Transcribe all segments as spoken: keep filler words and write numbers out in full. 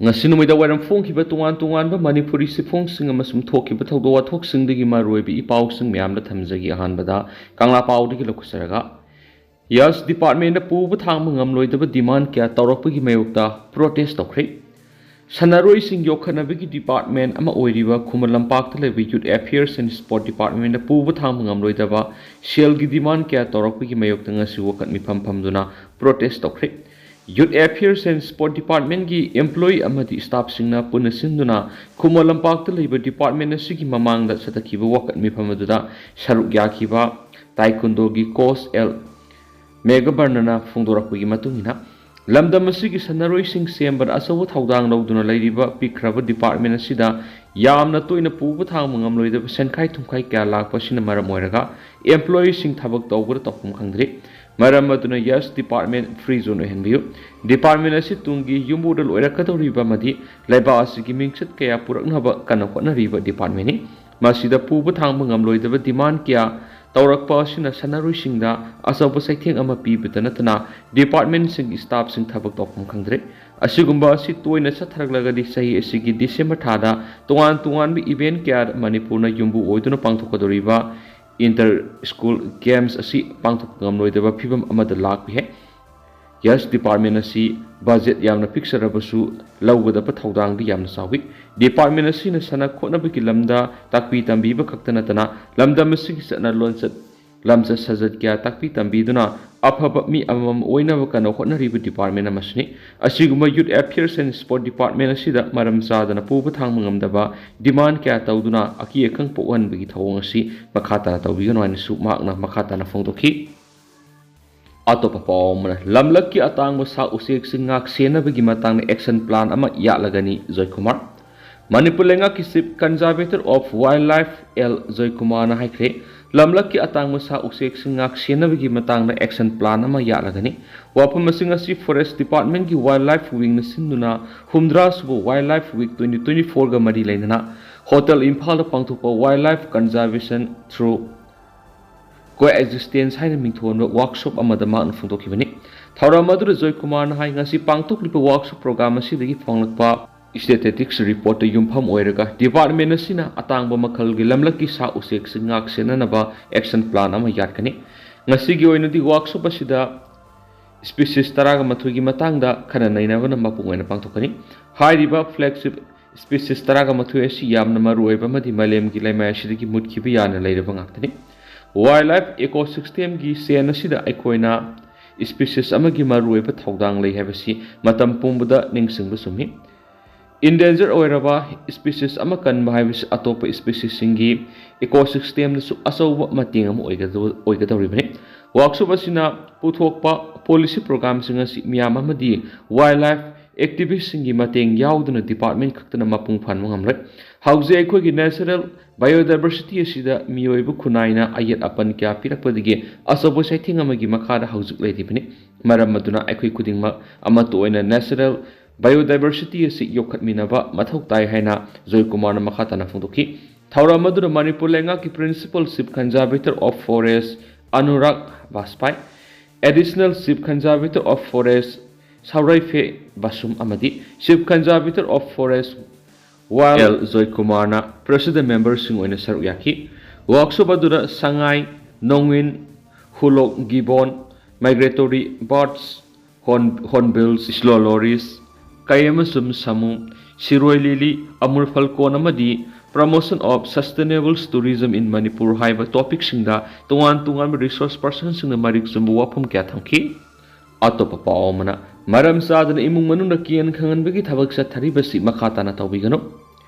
ꯉꯁꯤ ꯅꯨꯃꯤꯗꯥꯡ ꯋꯥꯏꯔꯝ ꯐꯣꯡꯈꯤꯕ ꯇꯣꯉꯥꯟ ꯇꯣꯉꯥꯟꯕ ꯃꯅꯤꯄꯨꯔꯤ ꯆꯦꯐꯣꯡꯁꯤꯡ ꯑꯃꯁꯨꯡ ꯊꯣꯛꯈꯤꯕ ꯊꯧꯗꯣꯛ ꯋꯥꯊꯣꯛꯁꯤꯡꯗꯒꯤ ꯃꯔꯨꯑꯣꯏꯕ ꯏ ꯄꯥꯎꯁꯤꯡ ꯃꯌꯥꯝꯗ ꯊꯝꯖꯒꯦ꯫ ꯑꯍꯥꯟꯕꯗ ꯀꯪꯂꯥ ꯄꯥꯎꯗꯒꯤ ꯂꯧꯈꯠꯆꯔꯒ, ꯌꯁ ꯗꯤꯄꯥꯔꯠꯃꯦꯟꯗ ꯄꯨꯕ ꯊꯥꯡꯕ ꯉꯝꯂꯣꯏꯗꯕ ꯗꯤꯃꯥꯟ ꯀꯌꯥ ꯇꯧꯔꯛꯄꯒꯤ ꯃꯥꯌꯣꯛꯇ ꯄ꯭ꯔꯣꯇꯦꯁ ꯇꯧꯈ꯭ꯔꯦ꯫ ꯁꯥꯟꯅꯔꯣꯏꯁꯤꯡ ꯌꯣꯛꯈꯠꯅꯕꯒꯤ ꯗꯤꯄꯥꯔꯠꯃꯦꯟ ꯑꯃ ꯑꯣꯏꯔꯤꯕ ꯈꯨꯃꯟ ꯂꯝꯄꯥꯛꯇ ꯂꯩꯕ ꯌꯨꯠ ꯑꯦꯐꯤꯌꯔꯁ ꯑꯦꯟ ꯁ꯭ꯄꯣꯔꯠ ꯗꯤꯄꯥꯔꯠꯃꯦꯟꯗ ꯄꯨꯕ ꯊꯥꯡꯕ ꯉꯝꯂꯣꯏꯗꯕ ꯁꯦꯜꯒꯤ ꯗꯤꯃꯥꯟ ꯀꯌꯥ ꯇꯧꯔꯛꯄꯒꯤ ꯃꯥꯌꯣꯛꯇ ꯉꯁꯤ ꯋꯥꯀꯠ ꯃꯤꯐꯝ ꯐꯝꯗꯨꯅ ꯄ꯭ꯔꯣꯇꯦꯁ ꯇꯧꯈ꯭ꯔꯦ꯫ ꯌꯨꯠ ꯑꯦꯐꯤꯌꯔꯁ ꯑꯦꯟ ꯁ꯭ꯄꯣꯔꯠ ꯗꯤꯄꯥꯔꯠꯃꯦꯟꯒꯤ ꯑꯦꯝꯄ꯭ꯂꯣꯌꯤ ꯑꯃꯗꯤ ꯁ꯭ꯇꯥꯐꯁꯤꯡꯅ ꯄꯨꯟꯅ ꯁꯤꯟꯗꯨꯅ ꯈꯨꯃꯟ ꯂꯝꯄꯥꯛꯇ ꯂꯩꯕ ꯗꯤꯄꯥꯔꯠꯃꯦꯟ ꯑꯁꯤꯒꯤ ꯃꯃꯥꯡꯗ ꯆꯠꯊꯈꯤꯕ ꯋꯥꯀꯠ ꯃꯤꯐꯝ ꯑꯗꯨꯗ ꯁꯔꯨꯛ ꯌꯥꯈꯤꯕ ꯇꯥꯏꯀꯨꯟꯗꯣꯒꯤ ꯀꯣꯆ ꯑꯦꯜ ꯃꯦꯒꯕꯔꯅꯅ ꯐꯣꯡꯗꯣꯔꯛꯄꯒꯤ ꯃꯇꯨꯡ ꯏꯟꯅ, ꯂꯝꯗꯝ ꯑꯁꯤꯒꯤ ꯁꯥꯟꯅꯔꯣꯏꯁꯤꯡ ꯁꯦꯝꯕꯗ ꯑꯆꯧꯕ ꯊꯧꯗꯥꯡ ꯂꯧꯗꯨꯅ ꯂꯩꯔꯤꯕ ꯄꯤꯛꯈ꯭ꯔꯕ ꯗꯤꯄꯥꯔꯠꯃꯦꯟ ꯑꯁꯤꯗ ꯌꯥꯝꯅ ꯇꯣꯏꯅ ꯄꯨꯕ ꯊꯥꯡꯕ ꯉꯝꯂꯣꯏꯗꯕ ꯁꯦꯟꯈꯥꯏ ꯊꯨꯝꯈꯥꯏ ꯀꯌꯥ ꯂꯥꯛꯄ ꯑꯁꯤꯅ ꯃꯔꯝ ꯑꯣꯏꯔꯒ ꯑꯦꯝꯄ꯭ꯂꯣꯌꯤꯁꯤꯡ ꯊꯕꯛ ꯇꯧꯕꯗ ꯇꯧꯐꯝ ꯈꯪꯗ꯭ꯔꯤ꯫ ꯃꯔꯝ ꯑꯗꯨꯅ Yash department free zone ꯑꯣꯏꯍꯟꯕꯤꯌꯨ꯫ Department ꯑꯁꯤ ꯇꯨꯡꯒꯤ ꯌꯨꯝꯕꯨꯗ ꯂꯣꯏꯔꯛꯀꯗꯧꯔꯤꯕ ꯑꯃꯗꯤ ꯂꯩꯕꯥꯛ ꯑꯁꯤꯒꯤ ꯃꯤꯡꯆꯠ ꯀꯌꯥ ꯄꯨꯔꯛꯅꯕ ꯀꯟꯅ ꯍꯣꯠꯅꯔꯤꯕ ꯗꯤꯄꯥꯔꯠꯃꯦꯟꯅꯤ꯫ ꯃꯁꯤꯗ ꯄꯨꯕ ꯊꯥꯡꯕ ꯉꯝꯂꯣꯏꯗꯕ ꯗꯤꯃꯥꯟ ꯀꯌꯥ ꯇꯧꯔꯛꯄ ꯑꯁꯤꯅ ꯁꯥꯟꯅꯔꯣꯏꯁꯤꯡꯗ ꯑꯆꯧꯕ ꯆꯩꯊꯦꯡ ꯑꯃ ꯄꯤꯕꯇ ꯅꯠꯇꯅ ꯗꯤꯄꯥꯔꯠꯃꯦꯟꯁꯤꯡꯒꯤ ꯁ꯭ꯇꯥꯐꯁꯤꯡ ꯊꯕꯛ ꯇꯧꯐꯝ ꯈꯪꯗ꯭ꯔꯦ꯫ ꯑꯁꯤꯒꯨꯝꯕ ꯑꯁꯤ ꯇꯣꯏꯅ ꯆꯠꯊꯔꯛꯂꯒꯗꯤ ꯆꯍꯤ ꯑꯁꯤꯒꯤ ꯗꯤꯁꯦꯝꯕꯔ ꯊꯥꯗ ꯇꯣꯉꯥꯟ ꯇꯣꯉꯥꯟꯕ ꯏꯚꯦꯟꯠ ꯀꯌꯥꯗ ꯃꯅꯤꯄꯨꯔꯅ ꯌꯨꯝꯕꯨ ꯑꯣꯏꯗꯨꯅ ꯄꯥꯡꯊꯣꯛꯀꯗꯧꯔꯤꯕ ꯏꯟꯇꯔ ꯁ꯭ꯀꯨꯜ ꯒꯦꯝꯁ ꯑꯁꯤ ꯄꯥꯡꯊꯣꯛꯄ ꯉꯝꯂꯣꯏꯗꯕ ꯐꯤꯕꯝ ꯑꯃꯗ ꯂꯥꯛꯄ ꯌꯥꯏ꯫ ꯌꯁ ꯗꯤꯄꯥꯔꯠꯃꯦꯟ ꯑꯁꯤ ꯕꯖꯦꯠ ꯌꯥꯝꯅ ꯄꯤꯛꯆꯔꯕꯁꯨ ꯂꯧꯒꯗꯕ ꯊꯧꯗꯥꯡꯗꯤ ꯌꯥꯝꯅ ꯆꯥꯎꯏ꯫ ꯗꯤꯄꯥꯔꯠꯃꯦꯟ ꯑꯁꯤꯅ ꯁꯥꯟꯅ ꯈꯣꯠꯅꯕꯒꯤ ꯂꯝꯗ ꯇꯥꯛꯄꯤ ꯇꯝꯕꯤꯕ ꯈꯛꯇ ꯅꯠꯇꯅ ꯂꯝꯗꯝ ꯑꯁꯤꯒꯤ ꯆꯠꯅ ꯂꯣꯟꯆꯠ, ꯂꯝꯆꯠ ꯁꯥꯖꯠ ꯀꯌꯥ ꯇꯥꯛꯄꯤ ꯇꯝꯕꯤꯗꯨꯅ ꯑꯐꯕ ꯃꯤ ꯑꯃꯃꯝ ꯑꯣꯏꯅꯕ ꯀꯟꯅ ꯍꯣꯠꯅꯔꯤꯕ ꯗꯤꯄꯥꯔꯠꯃꯦꯟ ꯑꯃꯁꯨꯅꯤ꯫ ꯑꯁꯤꯒꯨꯝꯕ ꯌꯨꯠ ꯑꯦꯐꯤꯌꯔꯁ ꯑꯦꯟ ꯁ꯭ꯄꯣꯔꯠ ꯗꯤꯄꯥꯔꯠꯃꯦꯟ ꯑꯁꯤꯗ ꯃꯔꯝ ꯆꯥꯗꯅ ꯄꯨꯕ ꯊꯥꯡꯕ ꯉꯝꯗꯕ, ꯗꯤꯃꯥꯟ ꯀꯌꯥ ꯇꯧꯗꯨꯅ ꯑꯀꯤ ꯑꯈꯪ ꯄꯣꯛꯍꯟꯕꯒꯤ ꯊꯧꯑꯣꯡ ꯑꯁꯤ ꯃꯈꯥ ꯇꯥꯅ ꯇꯧꯕꯤꯒꯅꯨ ꯍꯥꯏꯅꯁꯨ ꯃꯍꯥꯛꯅ ꯃꯈꯥ ꯇꯥꯅ ꯐꯣꯡꯗꯣꯛꯈꯤ꯫ ꯑꯇꯣꯞꯄ ꯄꯥꯎ ꯑꯃꯅ, ꯂꯝꯂꯛꯀꯤ ꯑꯇꯥꯡꯕ ꯁꯥ ꯎꯆꯦꯛꯁꯤꯡ ꯉꯥꯛ ꯁꯦꯟꯅꯕꯒꯤ ꯃꯇꯥꯡꯗ ꯑꯦꯛꯁꯟ ꯄ꯭ꯂꯥꯟ ꯑꯃ ꯌꯥꯠꯂꯒꯅꯤ, ꯖꯣꯏꯀꯨꯃꯥꯔ꯫ ꯃꯅꯤꯄꯨꯔ ꯂꯩꯉꯥꯛꯀꯤ chief conservator of wildlife L ꯖꯣꯏꯀꯨꯃꯥꯔꯅ ꯍꯥꯏꯈ꯭ꯔꯦ, ꯂꯝꯂꯛꯀꯤ ꯑꯇꯥꯡꯕ ꯁꯥ ꯎꯆꯦꯛꯁꯤꯡ ꯉꯥꯛ ꯁꯦꯟꯅꯕꯒꯤ ꯃꯇꯥꯡꯗ ꯑꯦꯛꯁꯟ ꯄ꯭ꯂꯥꯟ ꯑꯃ ꯌꯥꯠꯂꯒꯅꯤ꯫ ꯋꯥꯐꯝ ꯑꯁꯤ ꯉꯁꯤ ꯐꯣꯔꯦꯁ ꯗꯤꯄꯥꯔꯠꯃꯦꯟꯒꯤ ꯋꯥꯏꯜ ꯂꯥꯏꯐ ꯋꯤꯡꯅ ꯁꯤꯟꯗꯨꯅ ꯍꯨꯝꯗ꯭ꯔꯥ ꯁꯨꯕ wild life week twenty twenty ꯐꯣꯔꯒ ꯃꯔꯤ ꯂꯩꯅꯅ ꯍꯣꯇꯦꯜ ꯏꯝꯐꯥꯜꯗ ꯄꯥꯡꯊꯣꯛꯄ wild life conservation through coexistence ꯍꯥꯏꯅ ꯃꯤꯡꯊꯣꯟꯕ ꯋꯥꯔꯛꯁꯣꯞ ꯑꯃꯗ ꯃꯍꯥꯛꯅ ꯐꯣꯡꯗꯣꯛꯈꯤꯕꯅꯤ꯫ ꯊꯧꯔꯝ ꯑꯗꯨꯗ ꯖꯣꯏꯀꯨꯃꯥꯔꯅ ꯍꯥꯏ, ꯉꯁꯤ ꯄꯥꯡꯊꯣꯛꯂꯤꯕ ꯋꯥꯛꯁꯣꯞ ꯄ꯭ꯔꯣꯒ꯭ꯔꯥꯝ ꯑꯁꯤꯗꯒꯤ ꯐꯪꯂꯛꯄ ꯁ꯭ꯇꯦꯇꯤꯁ꯭ꯇꯤꯛꯁ ꯔꯤꯄꯣꯔꯠꯇ ꯌꯨꯝꯐꯝ ꯑꯣꯏꯔꯒ ꯗꯤꯄꯥꯔꯠꯃꯦꯟ ꯑꯁꯤꯅ ꯑꯇꯥꯡꯕ ꯃꯈꯜꯒꯤ ꯂꯝꯂꯛꯀꯤ ꯁꯥ ꯎꯆꯦꯛꯁꯤꯡ ꯉꯥꯛ ꯁꯦꯟꯅꯅꯕ ꯑꯦꯛꯁꯟ ꯄ꯭ꯂꯥꯟ ꯑꯃ ꯌꯥꯠꯀꯅꯤ꯫ ꯉꯁꯤꯒꯤ ꯑꯣꯏꯅꯗꯤ ꯋꯥꯛꯁꯣꯞ ꯑꯁꯤꯗ ꯁ꯭ꯄꯤꯁꯤꯁ ꯇꯔꯥꯒ ꯃꯥꯊꯣꯏꯒꯤ ꯃꯇꯥꯡꯗ ꯈꯟꯅ ꯅꯩꯅꯕꯅ ꯃꯄꯨꯡ ꯑꯣꯏꯅ ꯄꯥꯡꯊꯣꯛꯀꯅꯤ꯫ ꯍꯥꯏꯔꯤꯕ ꯐ꯭ꯂꯦꯒꯁꯤꯞ ꯁ꯭ꯄꯤꯁꯤꯁ ꯇꯔꯥꯒ ꯃꯥꯊꯣꯏ ꯑꯁꯤ ꯌꯥꯝꯅ ꯃꯔꯨꯑꯣꯏꯕ ꯑꯃꯗꯤ ꯃꯥꯂꯦꯝꯒꯤ ꯂꯩꯃꯥꯏ ꯑꯁꯤꯗꯒꯤ ꯃꯨꯠꯈꯤꯕ ꯌꯥꯅ ꯂꯩꯔꯕ ꯉꯥꯛꯇꯅꯤ꯫ ꯋꯥꯏꯜꯗ ꯂꯥꯏꯐ ꯏꯀꯣꯁꯤꯁꯇꯦꯝꯒꯤ ꯁꯦꯟ ꯑꯁꯤꯗ ꯑꯩꯈꯣꯏꯅ ꯁ꯭ꯄꯤꯁꯤꯁ ꯑꯃꯒꯤ ꯃꯔꯨꯑꯣꯏꯕ ꯊꯧꯗꯥꯡ ꯂꯩ ꯍꯥꯏꯕꯁꯤ ꯃꯇꯝ ꯄꯨꯝꯕꯗ ꯅꯤꯡꯁꯤꯡꯕ ꯆꯨꯝꯃꯤ꯫ ꯏꯟꯗꯦꯟꯖꯔ ꯑꯣꯏꯔꯕ ꯁ꯭ꯄꯤꯁꯤꯁ ꯑꯃ ꯀꯟꯕ ꯍꯥꯏꯕꯁꯤ ꯑꯇꯣꯞꯄ ꯁ꯭ꯄꯤꯁꯤꯁꯁꯤꯡꯒꯤ ꯏꯀꯣꯁꯤꯁꯇꯦꯝꯗꯁꯨ ꯑꯆꯧꯕ ꯃꯇꯦꯡ ꯑꯃ ꯑꯣꯏꯒꯗꯧ-, ꯑꯣꯏꯒꯗꯧꯔꯤꯕꯅꯤ꯫ ꯋꯥꯛꯁꯣꯞ ꯑꯁꯤꯅ ꯄꯨꯊꯣꯛꯄ ꯄꯣꯂꯤꯁꯤ ꯄ꯭ꯔꯣꯒ꯭ꯔꯥꯝꯁꯤꯡ ꯑꯁꯤ ꯃꯤꯌꯥꯝ ꯑꯃꯗꯤ ꯋꯥꯏꯜꯗ ꯂꯥꯏꯐ ꯑꯦꯛꯇꯤꯚꯤꯁꯁꯤꯡꯒꯤ ꯃꯇꯦꯡ ꯌꯥꯎꯗꯅ ꯗꯤꯄꯥꯔꯠꯃꯦꯟ ꯈꯛꯇꯅ ꯃꯄꯨꯡ ꯐꯥꯍꯟꯕ ꯉꯝꯂꯣꯏ꯫ ꯍꯧꯖꯤꯛ ꯑꯩꯈꯣꯏꯒꯤ ꯅꯦꯆꯔꯦꯜ ꯕꯥꯏꯑꯣꯗꯥꯏꯕꯔꯁꯤꯇꯤ ꯑꯁꯤꯗ ꯃꯤꯑꯣꯏꯕ ꯈꯨꯟꯅꯥꯏꯅ ꯑꯌꯦꯠ ꯑꯄꯟ ꯀꯌꯥ ꯄꯤꯔꯛꯄꯗꯒꯤ ꯑꯆꯧꯕ ꯆꯩꯊꯦꯡ ꯑꯃꯒꯤ ꯃꯈꯥꯗ ꯍꯧꯖꯤꯛ ꯂꯩꯔꯤꯕꯅꯤ꯫ ꯃꯔꯝ ꯑꯗꯨꯅ ꯑꯩꯈꯣꯏ ꯈꯨꯗꯤꯡꯃꯛ ꯑꯃꯠꯇ ꯑꯣꯏꯅ ꯅꯦꯆꯔꯦꯜ ꯕꯥꯏꯑꯣꯗꯥꯏꯕꯔꯁꯤꯇꯤ ꯑꯁꯤ ꯌꯣꯛꯈꯠꯃꯤꯟꯅꯕ ꯃꯊꯧ ꯇꯥꯏ ꯍꯥꯏꯅ ꯖꯣꯏꯀꯨꯃꯥꯔꯅ ꯃꯈꯥ ꯇꯥꯅ ꯐꯣꯡꯗꯣꯛꯈꯤ꯫ ꯊꯧꯔꯝ ꯑꯗꯨꯗ ꯃꯅꯤꯄꯨꯔ ꯂꯩꯉꯥꯛꯀꯤ Principal Chief Conservator of Forest Anurag ꯕꯥꯖꯄꯥꯏ, Additional Chief Conservator of Forest ꯁꯥꯎꯔꯩꯐꯦ ꯕꯥꯁꯨꯝ ꯑꯃꯗꯤ Chief Conservator of Forest ꯋꯥꯏꯜꯗ ꯑꯦꯜ ꯖꯣꯏꯀꯨꯃꯥꯔꯅ ꯄ꯭ꯔꯦꯁꯤꯗꯦꯟ ꯃꯦꯝꯕꯔꯁꯤꯡ ꯑꯣꯏꯅ ꯁꯔꯨꯛ ꯌꯥꯈꯤ꯫ ꯋꯥꯛꯁꯣꯞ ꯑꯗꯨꯗ ꯁꯉꯥꯏ, ꯅꯣꯡꯏꯟ, hoolock gibbon, migratory birds, horn-, hornbills, slow lories, ꯀꯩ ꯑꯃꯁꯨꯡ ꯁꯥꯃꯨ, ꯁꯤꯔꯣꯏ ꯂꯤꯂꯤ, ꯑꯃꯨꯔ ꯐꯜꯀꯣꯟ ꯑꯃꯗꯤ Promotion of Sustainable Tourism in Manipur ꯍꯥꯏꯕ ꯇꯣꯄꯤꯛꯁꯤꯡꯗ ꯇꯣꯉꯥꯟ ꯇꯣꯉꯥꯟꯕ ꯔꯤꯁꯣꯔꯁ ꯄꯔꯁꯟꯁꯤꯡꯅ ꯃꯔꯤꯛ ꯆꯨꯝꯕ ꯋꯥꯐꯝ ꯀꯌꯥ ꯊꯝꯈꯤ꯫ ꯑꯇꯣꯞꯄ ꯄꯥꯎ ꯑꯃꯅ, ꯃꯔꯝ ꯆꯥꯗꯅ ꯏꯃꯨꯡ ꯃꯅꯨꯡꯗ ꯀꯤꯍꯟ ꯈꯪꯍꯟꯕꯒꯤ ꯊꯕꯛ ꯆꯠꯊꯔꯤꯕꯁꯤ ꯃꯈꯥ ꯇꯥꯅ ꯇꯧꯕꯤꯒꯅꯨ꯫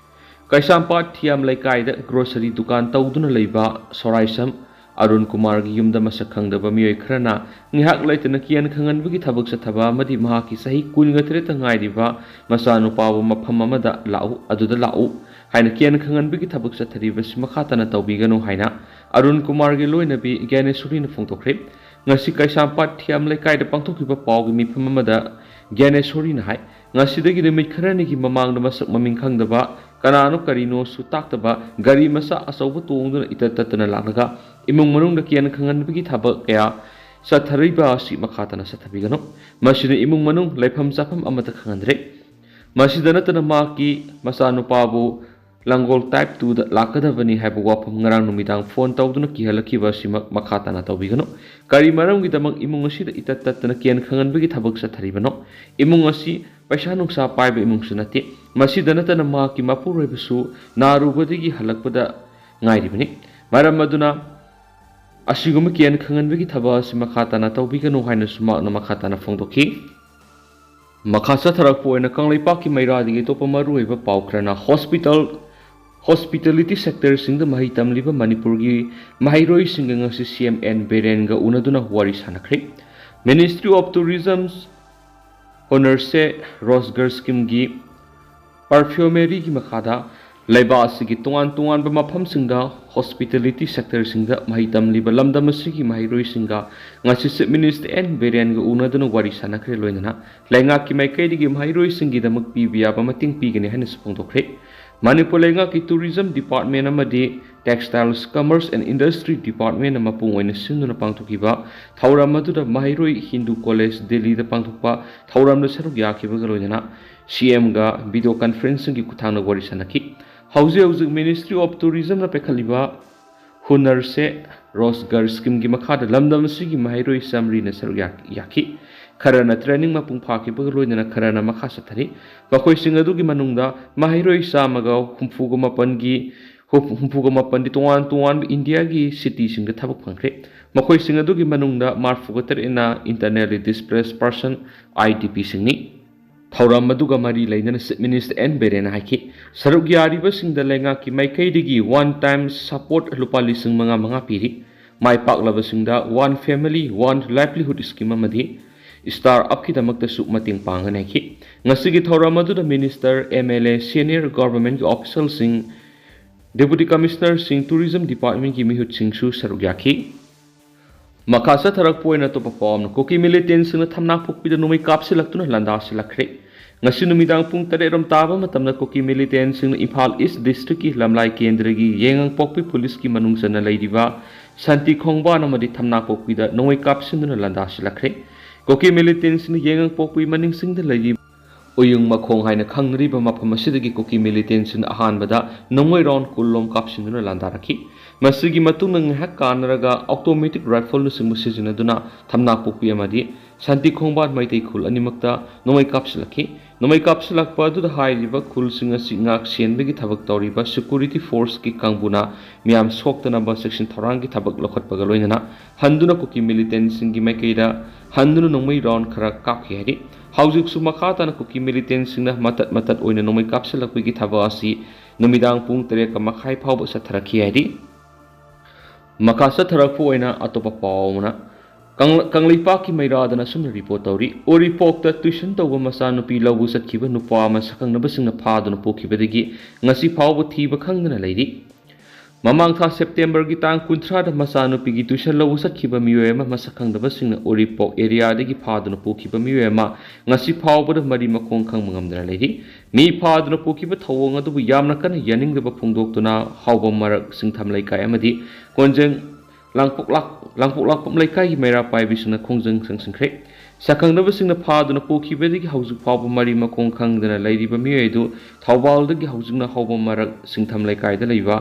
ꯀꯩꯁꯥꯝꯄꯥꯠ ꯊꯤꯌꯥꯝ ꯂꯩꯀꯥꯏꯗ ꯒ꯭ꯔꯣꯁꯔꯤ ꯗꯨꯀꯥꯟ ꯇꯧꯗꯨꯅ ꯂꯩꯕ ꯁꯣꯔꯥꯏꯁꯝ ꯑꯔꯨꯟ ꯀꯨꯃꯥꯔꯒꯤ ꯌꯨꯝꯗ ꯃꯁꯛ ꯈꯪꯗꯕ ꯃꯤꯑꯣꯏ ꯈꯔꯅ ꯉꯥꯏꯍꯥꯛ ꯂꯩꯇꯅ ꯀꯤꯍꯟ ꯈꯪꯍꯟꯕꯒꯤ ꯊꯕꯛ ꯆꯠꯊꯕ ꯑꯃꯗꯤ ꯃꯍꯥꯛꯀꯤ ꯆꯍꯤ ꯀꯨꯟꯒ ꯇꯔꯦꯠꯇ ꯉꯥꯏꯔꯤꯕ ꯃꯆꯥꯅꯨꯄꯥꯕꯨ ꯃꯐꯝ ꯑꯃꯗ ꯂꯥꯛꯎ, ꯑꯗꯨꯗ ꯂꯥꯛꯎ ꯍꯥꯏꯅ ꯀꯤꯍꯟ ꯈꯪꯍꯟꯕꯒꯤ ꯊꯕꯛ ꯆꯠꯊꯔꯤꯕꯁꯤ ꯃꯈꯥ ꯇꯥꯅ ꯇꯧꯕꯤꯒꯅꯨ ꯍꯥꯏꯅ ꯑꯔꯨꯟ ꯀꯨꯃꯥꯔꯒꯤ ꯂꯣꯏꯅꯕꯤ ꯒ꯭ꯌꯥꯅꯦꯁꯣꯔꯤꯅ ꯐꯣꯡꯗꯣꯛꯈ꯭ꯔꯦ꯫ ꯉꯁꯤ ꯀꯩꯁꯥꯝꯄꯥꯠ ꯊꯤꯌꯥꯝ ꯂꯩꯀꯥꯏꯗ ꯄꯥꯡꯊꯣꯛꯈꯤꯕ ꯄꯥꯎꯒꯤ ꯃꯤꯐꯝ ꯑꯃꯗ ꯒ꯭ꯌꯥꯅꯦꯁꯣꯔꯤꯅ ꯍꯥꯏ, ꯉꯁꯤꯗꯒꯤ ꯅꯨꯃꯤꯠ ꯈꯔꯅꯤꯒꯤ ꯃꯃꯥꯡꯗ ꯃꯁꯛ ꯃꯃꯤꯡ ꯈꯪꯗꯕ, ꯀꯅꯥꯅꯣ ꯀꯔꯤꯅꯣꯁꯨ ꯇꯥꯛꯇꯕ ꯒꯥꯔꯤ ꯃꯆꯥ ꯑꯆꯧꯕ ꯇꯣꯡꯗꯨꯅ ꯏꯇꯠ ꯇꯠꯇꯅ ꯂꯥꯛꯂꯒ ꯏꯃꯨꯡ ꯃꯅꯨꯡꯗ ꯀꯤꯍꯟ ꯈꯪꯍꯟꯕꯒꯤ ꯊꯕꯛ ꯀꯌꯥ ꯆꯠꯊꯔꯤꯕ ꯑꯁꯤ ꯃꯈꯥ ꯇꯥꯅ ꯆꯠꯊꯕꯤꯒꯅꯨ꯫ ꯃꯁꯤꯅ ꯏꯃꯨꯡ ꯃꯅꯨꯡ, ꯂꯩꯐꯝ ꯆꯥꯐꯝ ꯑꯃꯠꯇ ꯈꯪꯍꯟꯗ꯭ꯔꯦ꯫ ꯃꯁꯤꯗ ꯅꯠꯇꯅ ꯃꯍꯥꯛꯀꯤ ꯃꯆꯥꯅꯨꯄꯥꯕꯨ ꯂꯥꯡꯒꯣꯜ type two ꯗ ꯂꯥꯛꯀꯗꯕꯅꯤ ꯍꯥꯏꯕ ꯋꯥꯐꯝ ꯉꯔꯥꯡ ꯅꯨꯃꯤꯗꯥꯡ phone ꯇꯧꯗꯨꯅ ꯀꯤꯍꯜꯂꯛꯈꯤꯕ ꯑꯁꯤꯃꯛ ꯃꯈꯥ ꯇꯥꯅ ꯇꯧꯕꯤꯒꯅꯨ꯫ ꯀꯔꯤ ꯃꯔꯝꯒꯤꯗꯃꯛ ꯏꯃꯨꯡ ꯑꯁꯤꯗ ꯏꯇꯠ ꯇꯠꯇꯅ ꯀꯦꯟ ꯈꯪꯍꯟꯕꯒꯤ ꯊꯕꯛ ꯆꯠꯊꯔꯤꯕꯅꯣ? ꯏꯃꯨꯡ ꯑꯁꯤ ꯄꯩꯁꯥ ꯅꯨꯡꯁꯥ ꯄꯥꯏꯕ ꯏꯃꯨꯡꯁꯨ ꯅꯠꯇꯦ꯫ ꯃꯁꯤꯗ ꯅꯠꯇꯅ ꯃꯍꯥꯛꯀꯤ ꯃꯄꯨꯔꯣꯏꯕꯁꯨ ꯅꯥꯔꯨꯕꯗꯒꯤ ꯍꯜꯂꯛꯄꯗ ꯉꯥꯏꯔꯤꯕꯅꯤ꯫ ꯃꯔꯝ ꯑꯗꯨꯅ ꯑꯁꯤꯒꯨꯝꯕ ꯀꯦꯟ ꯈꯪꯍꯟꯕꯒꯤ ꯊꯕꯛ ꯑꯁꯤ ꯃꯈꯥ ꯇꯥꯅ ꯇꯧꯕꯤꯒꯅꯨ ꯍꯥꯏꯅꯁꯨ ꯃꯍꯥꯛꯅ ꯃꯈꯥ ꯇꯥꯅ ꯐꯣꯡꯗꯣꯛꯈꯤ꯫ ꯃꯈꯥ ꯆꯠꯊꯔꯛꯄ ꯑꯣꯏꯅ ꯀꯪꯂꯩꯄꯥꯛꯀꯤ ꯃꯩꯔꯥꯗꯒꯤ ꯑꯇꯣꯞꯄ ꯃꯔꯨꯑꯣꯏꯕ ꯄꯥꯎ ꯈꯔꯅ hospital, hospitality sector ꯁꯤꯡꯗ ꯃꯍꯩ ꯇꯝꯂꯤꯕ ꯃꯅꯤꯄꯨꯔꯒꯤ ꯃꯍꯩꯔꯣꯏꯁꯤꯡꯒ ꯉꯁꯤ C M N ꯕꯤꯔꯦꯟꯒ ꯎꯅꯗꯨꯅ ꯋꯥꯔꯤ ꯁꯥꯅꯈ꯭ꯔꯦ꯫ Ministry of Tourism, Hunar Se Rozgar Scheme ꯒꯤ perfumery ꯒꯤ ꯃꯈꯥꯗ ꯂꯩꯕꯥꯛ ꯑꯁꯤꯒꯤ ꯇꯣꯉꯥꯟ ꯇꯣꯉꯥꯟꯕ ꯃꯐꯝꯁꯤꯡꯗ hospitality sector ꯁꯤꯡꯗ ꯃꯍꯩ ꯇꯝꯂꯤꯕ ꯂꯝꯗꯝ ꯑꯁꯤꯒꯤ ꯃꯍꯩꯔꯣꯏꯁꯤꯡꯒ ꯉꯁꯤ Chief Minister N ꯕꯤꯔꯦꯟꯒ ꯎꯅꯗꯨꯅ ꯋꯥꯔꯤ ꯁꯥꯅꯈ꯭ꯔꯦ꯫ ꯂꯣꯏꯅꯅ ꯂꯩꯉꯥꯛꯀꯤ ꯃꯥꯏꯀꯩꯗꯒꯤ ꯃꯍꯩꯔꯣꯏꯁꯤꯡꯒꯤꯗꯃꯛ ꯄꯤꯕ ꯌꯥꯕ ꯃꯇꯦꯡ ꯄꯤꯒꯅꯤ ꯍꯥꯏꯅꯁꯨ ꯐꯣꯡꯗꯣꯛꯈ꯭ꯔꯦ꯫ ꯃꯅꯤꯄꯨꯔ ꯂꯩꯉꯥꯛꯀꯤ Tourism Department ꯑꯃꯗꯤ Textiles, Commerce and Industry Department ꯅ ꯃꯄꯨꯡ ꯑꯣꯏꯅ ꯁꯤꯟꯗꯨꯅ ꯄꯥꯡꯊꯣꯛꯈꯤꯕ ꯊꯧꯔꯝ ꯑꯗꯨꯗ ꯃꯍꯩꯔꯣꯏ ꯍꯤꯟꯗꯨ ꯀꯣꯂꯦꯖ ꯗꯤꯜꯂꯤꯗ ꯄꯥꯡꯊꯣꯛꯄ ꯊꯧꯔꯝꯗ ꯁꯔꯨꯛ ꯌꯥꯈꯤꯕꯒ ꯂꯣꯏꯅꯅ C M ꯒ video conferencing ꯒꯤ ꯈꯨꯠꯊꯥꯡꯗ ꯋꯥꯔꯤ ꯁꯥꯅꯈꯤ꯫ ꯍꯧꯖꯤꯛ ꯍꯧꯖꯤꯛ Ministry of Tourism ꯅ ꯄꯥꯏꯈꯠꯂꯤꯕ Hunar Se Rozgar Scheme ꯒꯤ ꯃꯈꯥꯗ ꯂꯝꯗꯝ ꯑꯁꯤꯒꯤ ꯃꯍꯩꯔꯣꯏ ꯆꯥꯃꯔꯤꯅ ꯁꯔꯨꯛ ꯌꯥ-, ꯌꯥꯈꯤ꯫ ꯈꯔꯅ training ꯃꯄꯨꯡ ꯐꯥꯈꯤꯕꯒ ꯂꯣꯏꯅꯅ ꯈꯔꯅ ꯃꯈꯥ ꯆꯠꯊꯔꯤ꯫ ꯃꯈꯣꯏꯁꯤꯡ ꯑꯗꯨꯒꯤ ꯃꯅꯨꯡꯗ ꯃꯍꯩꯔꯣꯏ ꯆꯥꯝꯃꯒ ꯍꯨꯝꯐꯨꯒ ꯃꯥꯄꯟꯒꯤ, ꯍꯨꯝꯐꯨꯒ ꯃꯥꯄꯟꯗꯤ ꯇꯣꯉꯥꯟ ꯇꯣꯉꯥꯟꯕ ꯏꯟꯗꯤꯌꯥꯒꯤ city ꯁꯤꯡꯗ ꯊꯕꯛ ꯐꯪꯈ꯭ꯔꯦ꯫ ꯃꯈꯣꯏꯁꯤꯡ ꯑꯗꯨꯒꯤ ꯃꯅꯨꯡꯗ ꯃꯔꯤꯐꯨꯒ ꯇꯔꯦꯠꯅ internally displaced person, I D P ꯁꯤꯡꯅꯤ꯫ ꯊꯧꯔꯝ ꯑꯗꯨꯒ ꯃꯔꯤ ꯂꯩꯅꯅ Chief Minister N ꯕꯤꯔꯦꯟꯅ ꯍꯥꯏꯈꯤ, ꯁꯔꯨꯛ ꯌꯥꯔꯤꯕꯁꯤꯡꯗ ꯂꯩꯉꯥꯛꯀꯤ ꯃꯥꯏꯀꯩꯗꯒꯤ one time support ꯂꯨꯄꯥ ꯂꯤꯁꯤꯡ ꯃꯉꯥ ꯃꯉꯥ ꯄꯤꯔꯤ꯫ ꯃꯥꯏ ꯄꯥꯛꯂꯕꯁꯤꯡꯗ One Family, One Livelihood Scheme ꯑꯃꯗꯤ start up ꯀꯤꯗꯃꯛꯇꯁꯨ ꯃꯇꯦꯡ ꯄꯥꯡꯒꯅꯤ ꯍꯥꯏꯈꯤ꯫ ꯉꯁꯤꯒꯤ ꯊꯧꯔꯝ ꯑꯗꯨꯗ minister, M L A, senior government ꯀꯤ official ꯁꯤꯡ, Deputy Commissioner ꯁꯤꯡ, Tourism Department ꯀꯤ ꯃꯤꯍꯨꯠꯁꯤꯡꯁꯨ ꯁꯔꯨꯛ ꯌꯥꯈꯤ꯫ ꯃꯈꯥ ꯆꯠꯊꯔꯛꯄ ꯑꯣꯏꯅ ꯑꯇꯣꯞꯄ ꯄꯥꯎ ꯑꯃꯅ, ꯀꯨꯀꯤ militant ꯁꯤꯡꯅ ꯊꯝꯅꯥ ꯄꯣꯛꯄꯤꯗ ꯅꯣꯡꯃꯩ ꯀꯥꯞꯁꯤꯜꯂꯛꯇꯨꯅ ꯂꯥꯟꯗꯥꯁꯤꯜꯂꯛꯈ꯭ꯔꯦ꯫ ꯉꯁꯤ ꯅꯨꯃꯤꯗꯥꯡ ꯄꯨꯡ ꯇꯔꯦꯠ ꯔꯣꯝ ꯇꯥꯕ ꯃꯇꯝꯗ ꯀꯨꯀꯤ ꯃꯤꯂꯤꯇꯦꯟꯁꯤꯡꯅ ꯏꯝꯐꯥꯜ ꯏꯁ ꯗꯤꯁꯇ꯭ꯔꯤꯛꯀꯤ ꯂꯝꯂꯥꯏ ꯀꯦꯟꯗ꯭ꯔꯒꯤ ꯌꯦꯉꯥꯡꯄꯣꯛꯄꯤ ꯄꯨꯂꯤꯁꯀꯤ ꯃꯅꯨꯡ ꯆꯟꯅ ꯂꯩꯔꯤꯕ ꯁꯥꯟꯇꯤ ꯈꯣꯡꯕꯥꯟ ꯑꯃꯗꯤ ꯊꯝꯅꯥꯄꯣꯛꯄꯤꯗ ꯅꯣꯡꯃꯩ ꯀꯥꯞꯁꯤꯟꯗꯨꯅ ꯂꯥꯟꯗꯥꯁꯤꯜꯂꯛꯈ꯭ꯔꯦ꯫ ꯀꯨꯀꯤ ꯃꯤꯂꯤꯇꯦꯟꯁꯤꯡꯅ ꯌꯦꯉꯥꯡꯄꯣꯛꯄꯤ ꯃꯅꯤꯡꯁꯤꯡꯗ ꯂꯩꯔꯤꯕ ꯎꯌꯨꯡ ꯃꯈꯣꯡ ꯍꯥꯏꯅ ꯈꯪꯅꯔꯤꯕ ꯃꯐꯝ ꯑꯁꯤꯗꯒꯤ ꯀꯨꯀꯤ ꯃꯤꯂꯤꯇꯦꯟꯁꯤꯡꯅ ꯑꯍꯥꯟꯕꯗ ꯅꯣꯡꯃꯩ ꯔꯥꯎꯟ ꯀꯨꯟ ꯂꯣꯝ ꯀꯥꯞꯁꯤꯟꯗꯨꯅ ꯂꯥꯟꯗꯥꯔꯛꯈꯤ꯫ ꯃꯁꯤꯒꯤ ꯃꯇꯨꯡꯗ ꯉꯥꯏꯍꯥꯛ ꯀꯥꯟꯅꯔꯒ ꯑꯣꯇꯣꯃꯦꯇꯤꯛ ꯔꯥꯏꯐꯜꯅꯆꯤꯡꯕ ꯁꯤꯖꯤꯟꯅꯗꯨꯅ ꯊꯝꯅꯥꯄꯣꯛꯄꯤ ꯑꯃꯗꯤ ꯁꯥꯟꯇꯤ ꯈꯣꯡꯕꯥꯟ ꯃꯩꯇꯩ ꯈꯨꯜ ꯑꯅꯤꯃꯛꯇ ꯅꯣꯡꯃꯩ ꯀꯥꯞꯁꯤꯜꯂꯛꯈꯤ꯫ ꯅꯣꯡꯃꯩ ꯀꯥꯞꯁꯤꯜꯂꯛꯄ ꯑꯗꯨꯗ ꯍꯥꯏꯔꯤꯕ ꯈꯨꯜꯁꯤꯡ ꯑꯁꯤ ꯉꯥꯛ ꯁꯦꯟꯕꯒꯤ ꯊꯕꯛ ꯇꯧꯔꯤꯕ ꯁꯦꯀ꯭ꯌꯨꯔꯤꯇꯤ ꯐꯣꯔꯁꯀꯤ ꯀꯥꯡꯕꯨꯅ ꯃꯤꯌꯥꯝ ꯁꯣꯛꯇꯅꯕ ꯆꯦꯛꯁꯤꯟ ꯊꯧꯔꯥꯡꯒꯤ ꯊꯕꯛ ꯂꯧꯈꯠꯄꯒ ꯂꯣꯏꯅꯅ ꯍꯟꯗꯨꯅ ꯀꯨꯀꯤ ꯃꯤꯂꯤꯇꯦꯟꯁꯤꯡꯒꯤ ꯃꯥꯏꯀꯩꯗ ꯍꯟꯗꯨꯅ ꯅꯣꯡꯃꯩ ꯔꯥꯎꯟ ꯈꯔ ꯀꯥꯞꯈꯤ ꯍꯥꯏꯔꯤ꯫ ꯍꯧꯖꯤꯛꯁꯨ ꯃꯈꯥ ꯇꯥꯅ ꯀꯨꯀꯤ ꯃꯤꯂꯤꯇꯦꯟꯁꯤꯡꯅ ꯃꯇꯠ ꯃꯇꯠ ꯑꯣꯏꯅ ꯅꯣꯡꯃꯩ ꯀꯥꯞꯁꯤꯜꯂꯛꯄꯒꯤ ꯊꯕꯛ ꯑꯁꯤ ꯅꯨꯃꯤꯗꯥꯡ ꯄꯨꯡ ꯇꯔꯦꯠꯀ ꯃꯈꯥꯏ ꯐꯥꯎꯕ ꯆꯠꯊꯔꯛꯈꯤ ꯍꯥꯏꯔꯤ꯫ ꯃꯈꯥ ꯆꯠꯊꯔꯛꯄ ꯑꯣꯏꯅ ꯑꯇꯣꯞꯄ ꯄꯥꯎ ꯑꯃꯅ, ꯀꯪꯂ-, ꯀꯪꯂꯩꯄꯥꯛꯀꯤ ꯃꯩꯔꯥꯗꯅ ꯑꯁꯨꯝꯅ ꯔꯤꯄꯣꯔꯠ ꯇꯧꯔꯤ, ꯎꯔꯤꯄꯣꯛꯇ ꯇ꯭ꯌꯨꯁꯟ ꯇꯧꯕ ꯃꯆꯥꯅꯨꯄꯤ ꯂꯧꯕ ꯆꯠꯈꯤꯕ ꯅꯨꯄꯥ ꯑꯃ ꯁꯛꯈꯪꯅꯕꯁꯤꯡꯅ ꯐꯥꯗꯨꯅ ꯄꯨꯈꯤꯕꯗꯒꯤ ꯉꯁꯤ ꯐꯥꯎꯕ ꯊꯤꯕ ꯈꯪꯗꯅ ꯂꯩꯔꯤ꯫ ꯃꯃꯥꯡ ꯊꯥ ꯁꯦꯞꯇꯦꯝꯕꯔꯒꯤ ꯇꯥꯡ ꯀꯨꯟꯊ꯭ꯔꯥꯗ ꯃꯆꯥꯅꯨꯄꯤꯒꯤ ꯇ꯭ꯌꯨꯁꯟ ꯂꯧꯕ ꯆꯠꯈꯤꯕ ꯃꯤꯑꯣꯏ ꯑꯃ ꯃꯁꯛ ꯈꯪꯗꯕꯁꯤꯡꯅ ꯎꯔꯤꯄꯣꯛ ꯑꯦꯔꯤꯌꯥꯗꯒꯤ ꯐꯥꯗꯨꯅ ꯄꯨꯈꯤꯕ ꯃꯤꯑꯣꯏ ꯑꯃ ꯉꯁꯤ ꯐꯥꯎꯕꯗ ꯃꯔꯤ ꯃꯈꯣꯡ ꯈꯪꯕ ꯉꯝꯗꯅ ꯂꯩꯔꯤ꯫ ꯃꯤ ꯐꯥꯗꯨꯅ ꯄꯨꯈꯤꯕ ꯊꯧꯑꯣꯡ ꯑꯗꯨꯕꯨ ꯌꯥꯝꯅ ꯀꯟꯅ ꯌꯥꯅꯤꯡꯗꯕ ꯐꯣꯡꯗꯣꯛꯇꯨꯅ ꯍꯥꯎꯕꯝ ꯃꯔꯛ ꯁꯤꯡꯊꯝ ꯂꯩꯀꯥꯏ ꯑꯃꯗꯤ ꯀꯣꯟꯖꯦꯡ ꯂꯥꯡꯄꯣꯛ ꯂꯥꯛ-, ꯂꯥꯡꯄꯣꯛ ꯂꯥꯛꯄꯝ ꯂꯩꯀꯥꯏꯒꯤ ꯃꯩꯔꯥ ꯄꯥꯏꯕꯤꯁꯤꯡꯅ ꯈꯣꯡꯖꯪ ꯆꯪꯁꯤꯟꯈ꯭ꯔꯦ꯫ ꯁꯛꯈꯪꯗꯕꯁꯤꯡꯅ ꯐꯥꯗꯨꯅ ꯄꯨꯈꯤꯕꯗꯒꯤ ꯍꯧꯖꯤꯛ ꯐꯥꯎꯕ ꯃꯔꯤ ꯃꯈꯣꯡ ꯈꯪꯗꯅ ꯂꯩꯔꯤꯕ ꯃꯤꯑꯣꯏ ꯑꯗꯨ ꯊꯧꯕꯥꯜꯗꯒꯤ ꯍꯧꯖꯤꯛꯅ ꯍꯥꯎꯕꯝ ꯃꯔꯛ ꯁꯤꯡꯊꯝ ꯂꯩꯀꯥꯏꯗ ꯂꯩꯕ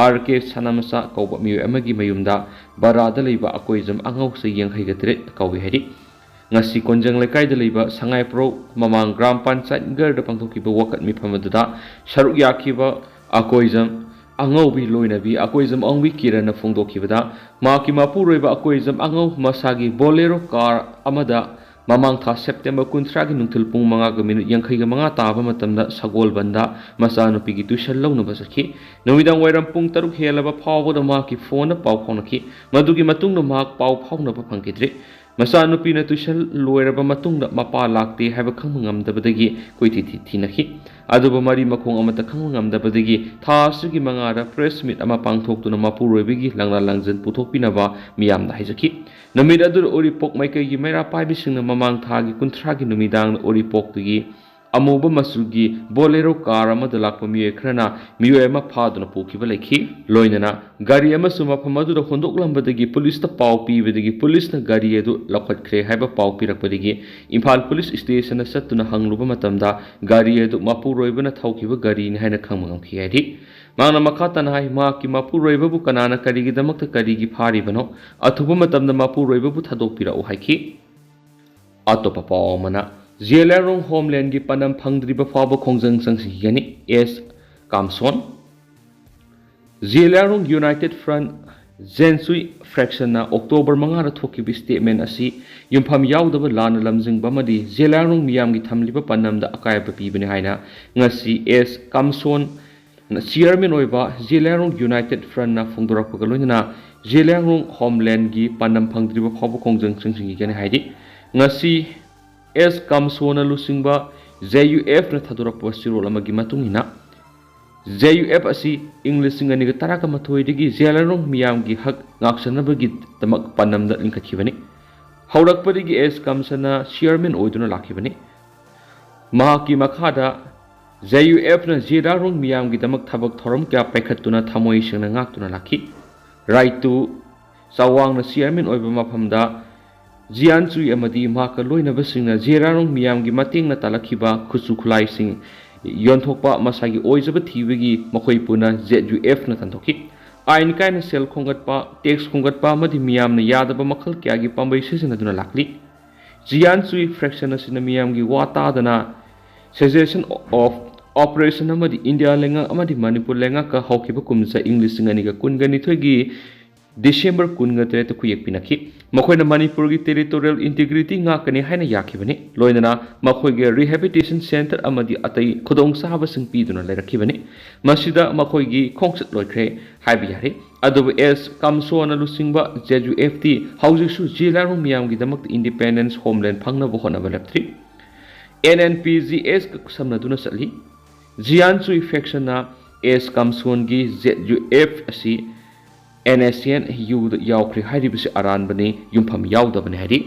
ꯑꯥꯔ ꯀꯦ ꯁꯅꯥꯃꯆꯥ ꯀꯧꯕ ꯃꯤꯑꯣꯏ ꯑꯃꯒꯤ ꯃꯌꯨꯝꯗ ꯕꯔꯥꯗ ꯂꯩꯕ ꯑꯀꯣꯏꯖꯝ ꯑꯉꯧ ꯆꯍꯤ ꯌꯥꯡꯈꯩꯒ ꯇꯔꯦꯠ ꯀꯧꯏ ꯍꯥꯏꯔꯤ꯫ ꯉꯁꯤ ꯀꯣꯟꯖꯪ ꯂꯩꯀꯥꯏꯗ ꯂꯩꯕ ꯁꯉꯥꯏꯄ꯭ꯔꯧ ꯃꯃꯥꯡ ꯒ꯭ꯔꯥꯝ ꯄꯟꯆꯥꯌꯠ ꯒꯔꯗ ꯄꯥꯡꯊꯣꯛꯈꯤꯕ ꯋꯥꯀꯠ ꯃꯤꯐꯝ ꯑꯗꯨꯗ ꯁꯔꯨꯛ ꯌꯥꯈꯤꯕ ꯑꯀꯣꯏꯖꯝ ꯑꯉꯧꯕꯤ ꯂꯣꯏꯅꯕꯤ ꯑꯀꯣꯏꯖꯝ ꯑꯉꯧꯕꯤ ꯀꯤꯔꯟꯅ ꯐꯣꯡꯗꯣꯛꯈꯤꯕꯗ, ꯃꯍꯥꯛꯀꯤ ꯃꯄꯨꯔꯣꯏꯕ ꯑꯀꯣꯏꯖꯝ ꯑꯉꯧ ꯃꯁꯥꯒꯤ ꯕꯣꯂꯦꯔꯣ ꯀꯥꯔ ꯑꯃꯗ ꯃꯃꯥꯡ ꯊꯥ ꯁꯦꯞꯇꯦꯝꯕꯔ ꯀꯨꯟꯊ꯭ꯔꯥꯒꯤ ꯅꯨꯡꯊꯤꯜ ꯄꯨꯡ ꯃꯉꯥꯒ ꯃꯤꯅꯤꯠ ꯌꯥꯡꯈꯩꯒ ꯃꯉꯥ ꯇꯥꯕ ꯃꯇꯝꯗ ꯁꯒꯣꯜꯕꯟꯗ ꯃꯆꯥꯅꯨꯄꯤꯒꯤ ꯇ꯭ꯌꯨꯁꯟ ꯂꯧꯅꯕ ꯆꯠꯈꯤ꯫ ꯅꯨꯃꯤꯗꯥꯡ ꯋꯥꯏꯔꯝ ꯄꯨꯡ ꯇꯔꯨꯛ ꯍꯦꯜꯂꯕ ꯐꯥꯎꯕꯗ ꯃꯍꯥꯛꯀꯤ ꯐꯣꯟꯗ ꯄꯥꯎ ꯐꯥꯎꯅꯈꯤ꯫ ꯃꯗꯨꯒꯤ ꯃꯇꯨꯡꯗ ꯃꯍꯥꯛ ꯄꯥꯎ ꯐꯥꯎꯅꯕ ꯐꯪꯈꯤꯗ꯭ꯔꯤ꯫ ꯃꯆꯥꯅꯨꯄꯤꯅ ꯇ꯭ꯌꯨꯁꯟ ꯂꯣꯏꯔꯕ ꯃꯇꯨꯡꯗ ꯃꯄꯥ ꯂꯥꯛꯇꯦ ꯍꯥꯏꯕ ꯈꯪꯕ ꯉꯝꯗꯕꯗꯒꯤ ꯀꯣꯏꯊꯤ ꯊꯤ-, ꯊꯤꯅꯈꯤ꯫ ꯑꯗꯨꯕꯨ ꯃꯔꯤ ꯃꯈꯣꯡ ꯑꯃꯠꯇ ꯈꯪꯕ ꯉꯝꯗꯕꯗꯒꯤ ꯊꯥ ꯑꯁꯤꯒꯤ ꯃꯉꯥꯗ ꯄ꯭ꯔꯦꯁ ꯃꯤꯠ ꯑꯃ ꯄꯥꯡꯊꯣꯛꯇꯨꯅ ꯃꯄꯨꯔꯣꯏꯕꯒꯤ ꯂꯪꯂꯥ ꯂꯪꯖꯟ ꯄꯨꯊꯣꯛꯄꯤꯅꯕ ꯃꯤꯌꯥꯝꯗ ꯍꯥꯏꯖꯈꯤ꯫ ꯅꯨꯃꯤꯠ ꯑꯗꯨꯗ ꯎꯔꯤꯄꯣꯛ ꯃꯥꯏꯀꯩꯒꯤ ꯃꯩꯔꯥ ꯄꯥꯏꯕꯤꯁꯤꯡꯅ ꯃꯃꯥꯡ ꯊꯥꯒꯤ ꯀꯨꯟꯊ꯭ꯔꯥꯒꯤ ꯅꯨꯃꯤꯗꯥꯡꯗ ꯎꯔꯤꯄꯣꯛꯇꯒꯤ ꯑꯃꯨꯕ ꯃꯆꯨꯒꯤ Bolero car ꯑꯃꯗ ꯂꯥꯛꯄ ꯃꯤꯑꯣꯏ ꯈꯔꯅ ꯃꯤꯑꯣꯏ ꯑꯃ ꯐꯥꯗꯨꯅ ꯄꯨꯈꯤꯕ ꯂꯩꯈꯤ꯫ ꯂꯣꯏꯅꯅ ꯒꯥꯔꯤ ꯑꯃꯁꯨ ꯃꯐꯝ ꯑꯗꯨꯗ ꯍꯨꯟꯗꯣꯛꯂꯝꯕꯗꯒꯤ ꯄꯨꯂꯤꯁꯇ ꯄꯥꯎ ꯄꯤꯕꯗꯒꯤ ꯄꯨꯂꯤꯁꯅ ꯒꯥꯔꯤ ꯑꯗꯨ ꯂꯧꯈꯠꯈ꯭ꯔꯦ ꯍꯥꯏꯕ ꯄꯥꯎ ꯄꯤꯔꯛꯄꯗꯒꯤ ꯏꯝꯐꯥꯜ ꯄꯨꯂꯤꯁ ꯁ꯭ꯇꯦꯁꯟꯗ ꯆꯠꯇꯨꯅ ꯍꯪꯂꯨꯕ ꯃꯇꯝꯗ ꯒꯥꯔꯤ ꯑꯗꯨ ꯃꯄꯨꯔꯣꯏꯕꯅ ꯊꯧꯈꯤꯕ ꯒꯥꯔꯤꯅꯤ ꯍꯥꯏꯅ ꯈꯪꯕ ꯉꯝꯈꯤ ꯍꯥꯏꯔꯤ꯫ ꯃꯍꯥꯛꯅ ꯃꯈꯥ ꯇꯥꯅ ꯍꯥꯏ, ꯃꯍꯥꯛꯀꯤ ꯃꯄꯨꯔꯣꯏꯕꯕꯨ ꯀꯅꯥꯅ ꯀꯔꯤꯒꯤꯗꯃꯛꯇ ꯀꯔꯤꯒꯤ ꯐꯥꯔꯤꯕꯅꯣ? ꯑꯊꯨꯕ ꯃꯇꯝꯗ ꯃꯄꯨꯔꯣꯏꯕꯕꯨ ꯊꯥꯗꯣꯛꯄꯤꯔꯛꯎ ꯍꯥꯏꯈꯤ꯫ ꯑꯇꯣꯞꯄ ꯄꯥꯎ ꯑꯃꯅ, ꯖꯤꯂꯤꯌꯥꯡꯔꯣꯡ ꯍꯣꯝꯂꯦꯟꯒꯤ ꯄꯥꯟꯗꯝ ꯐꯪꯗ꯭ꯔꯤꯕ ꯐꯥꯎꯕ ꯈꯣꯡꯖꯪ ꯆꯪꯁꯤꯟꯈꯤꯒꯅꯤ, ꯑꯦꯁ ꯀꯥꯝꯁꯣꯟ꯫ ꯖꯤꯂꯤꯌꯥꯡꯔꯣꯡ United Front ꯖꯦꯟꯁꯨꯏ ꯐ꯭ꯔꯦꯛꯁꯟꯅ ꯑꯣꯛꯇꯣꯕꯔ ꯃꯉꯥꯗ ꯊꯣꯛꯈꯤꯕ ꯁ꯭ꯇꯦꯠꯃꯦꯟ ꯑꯁꯤ ꯌꯨꯝꯐꯝ ꯌꯥꯎꯗꯕ ꯂꯥꯟꯅ ꯂꯝꯖꯤꯡꯕ ꯑꯃꯗꯤ ꯖꯤꯂꯤꯌꯥꯡꯔꯣꯡ ꯃꯤꯌꯥꯝꯒꯤ ꯊꯝꯂꯤꯕ ꯄꯥꯟꯗꯝꯗ ꯑꯀꯥꯏꯕ ꯄꯤꯕꯅꯤ ꯍꯥꯏꯅ ꯉꯁꯤ ꯑꯦꯁ ꯀꯥꯝꯁꯣꯟ ꯆꯤꯌꯔꯃꯦꯟ ꯑꯣꯏꯕ ꯖꯤꯂꯤꯌꯥꯡꯔꯣꯡ United Front ꯅ ꯐꯣꯡꯗꯣꯔꯛꯄꯒ ꯂꯣꯏꯅꯅ ꯖꯤꯂꯤꯌꯥꯡꯔꯣꯡ ꯍꯣꯝꯂꯦꯟꯒꯤ ꯄꯥꯟꯗꯝ ꯐꯪꯗ꯭ꯔꯤꯕ ꯐꯥꯎꯕ ꯈꯣꯡꯖꯪ ꯆꯪꯁꯤꯟꯈꯤꯒꯅꯤ ꯍꯥꯏꯔꯤ꯫ ꯉꯁꯤ ꯑꯦꯁ ꯀꯥꯝꯁꯣꯟꯅ ꯂꯨꯆꯤꯡꯕ JUF ꯅ ꯊꯥꯗꯣꯔꯛꯄ ꯆꯦꯔꯣꯜ ꯑꯃꯒꯤ ꯃꯇꯨꯡ ꯏꯟꯅ, JUF ꯑꯁꯤ ꯏꯪ ꯂꯤꯁꯤꯡ ꯑꯅꯤꯒ ꯇꯔꯥꯒ ꯃꯥꯊꯣꯏꯗꯒꯤ ꯖꯤꯂꯤꯌꯥꯡꯔꯣꯡ ꯃꯤꯌꯥꯝꯒꯤ ꯍꯛ ꯉꯥꯛꯁꯦꯟꯅꯕꯒꯤꯗꯃꯛ ꯄꯥꯟꯗꯝꯗ ꯂꯤꯡꯈꯠꯈꯤꯕꯅꯤ꯫ ꯍꯧꯔꯛꯄꯗꯒꯤ ꯑꯦꯁ ꯀꯥꯝꯁꯣꯟꯅ ꯆꯤꯌꯔꯃꯦꯟ ꯑꯣꯏꯗꯨꯅ ꯂꯥꯛꯈꯤꯕꯅꯤ꯫ ꯃꯍꯥꯛꯀꯤ ꯃꯈꯥꯗ JUF ꯅ ꯖꯤꯂꯤꯌꯥꯡꯔꯣꯡ ꯃꯤꯌꯥꯝꯒꯤꯗꯃꯛ ꯊꯕꯛ ꯊꯧꯔꯝ ꯀꯌꯥ ꯄꯥꯏꯈꯠꯇꯨꯅ ꯊꯃꯣꯏ ꯁꯦꯡꯅ ꯉꯥꯛꯇꯨꯅ ꯂꯥꯛꯈꯤ꯫ ꯔꯥꯏꯇꯨ ꯆꯥꯋꯥꯡꯅ ꯆꯤꯌꯔꯃꯦꯟ ꯑꯣꯏꯕ ꯃꯐꯝꯗ ꯖꯤꯌꯥꯟ ꯆꯨꯏ ꯑꯃꯗꯤ ꯃꯍꯥꯛꯀ ꯂꯣꯏꯅꯕꯁꯤꯡꯅ ꯖꯤꯂꯤꯌꯥꯡꯔꯣꯡ ꯃꯤꯌꯥꯝꯒꯤ ꯃꯇꯦꯡꯅ ꯇꯥꯜꯂꯛꯈꯤꯕ ꯈꯨꯠꯁꯨ ꯈꯨꯠꯂꯥꯏꯁꯤꯡ ꯌꯣꯟꯊꯣꯛꯄ, ꯃꯁꯥꯒꯤ ꯑꯣꯏꯖꯕ ꯊꯤꯕꯒꯤ ꯃꯈꯣꯏ ꯄꯨꯟꯅ JUF ꯅ ꯇꯥꯟꯊꯣꯛꯈꯤ꯫ ꯑꯥꯏꯟ ꯀꯥꯏꯅ ꯁꯦꯜ ꯈꯣꯝꯒꯠꯄ, ꯇꯦꯛꯁ ꯈꯣꯝꯒꯠꯄ ꯑꯃꯗꯤ ꯃꯤꯌꯥꯝꯅ ꯌꯥꯗꯕ ꯃꯈꯜ ꯀꯌꯥꯒꯤ ꯄꯥꯝꯕꯩ ꯁꯤꯖꯤꯟꯅꯗꯨꯅ ꯂꯥꯛꯂꯤ꯫ ꯖꯤꯌꯥꯟ ꯆꯨꯏ ꯐ꯭ꯔꯦꯛꯁꯟ ꯑꯁꯤꯅ ꯃꯤꯌꯥꯝꯒꯤ ꯋꯥ ꯇꯥꯗꯅ cessation of operation ꯑꯃꯗꯤ ꯏꯟꯗꯤꯌꯥ ꯂꯩꯉꯥꯛ ꯑꯃꯗꯤ ꯃꯅꯤꯄꯨꯔ ꯂꯩꯉꯥꯛꯀ ꯍꯧꯈꯤꯕ ꯀꯨꯝꯖꯥ ꯏꯪ ꯂꯤꯁꯤꯡ ꯑꯅꯤꯒ ꯀꯨꯟꯒ ꯅꯤꯊꯣꯏꯒꯤ ꯗꯤꯁꯦꯝꯕꯔ ꯀꯨꯟꯒ ꯇꯔꯦꯠꯇ ꯈꯨꯌꯦꯛ ꯄꯤꯅꯈꯤ꯫ ꯃꯈꯣꯏꯅ ꯃꯅꯤꯄꯨꯔꯒꯤ territorial integrity ꯉꯥꯛꯀꯅꯤ ꯍꯥꯏꯅ ꯌꯥꯈꯤꯕꯅꯤ꯫ ꯂꯣꯏꯅꯅ ꯃꯈꯣꯏꯒꯤ rehabilitation centre ꯑꯃꯗꯤ ꯑꯇꯩ ꯈꯨꯗꯣꯡꯆꯥꯕꯁꯤꯡ ꯄꯤꯗꯨꯅ ꯂꯩꯔꯛꯈꯤꯕꯅꯤ꯫ ꯃꯁꯤꯗ ꯃꯈꯣꯏꯒꯤ ꯈꯣꯡꯆꯠ ꯂꯣꯏꯈ꯭ꯔꯦ ꯍꯥꯏꯕ ꯌꯥꯔꯦ꯫ ꯑꯗꯨꯕꯨ ꯑꯦꯁ ꯀꯥꯝꯁꯣꯟꯅ ꯂꯨꯆꯤꯡꯕ JUF ꯇꯤ ꯍꯧꯖꯤꯛꯁꯨ ꯖꯤꯂꯤꯌꯥꯡꯔꯣꯡ ꯃꯤꯌꯥꯝꯒꯤꯗꯃꯛꯇ independence homeland ꯐꯪꯅꯕ ꯍꯣꯠꯅꯕ ꯂꯦꯞꯇ꯭ꯔꯤ꯫ NNPGS ꯀ ꯈꯨꯠꯁꯝꯅꯗꯨꯅ ꯆꯠꯂꯤ꯫ ꯖꯤꯌꯥꯟ ꯆꯨꯏ ꯐ꯭ꯔꯦꯛꯁꯟꯅ ꯑꯦꯁ ꯀꯥꯝꯁꯣꯟꯒꯤ JUF ꯑꯁꯤ NSCN U ꯗ ꯌꯥꯎꯈ꯭ꯔꯦ ꯍꯥꯏꯔꯤꯕꯁꯤ ꯑꯔꯥꯟꯕꯅꯤ, ꯌꯨꯝꯐꯝ ꯌꯥꯎꯗꯕꯅꯤ ꯍꯥꯏꯔꯤ꯫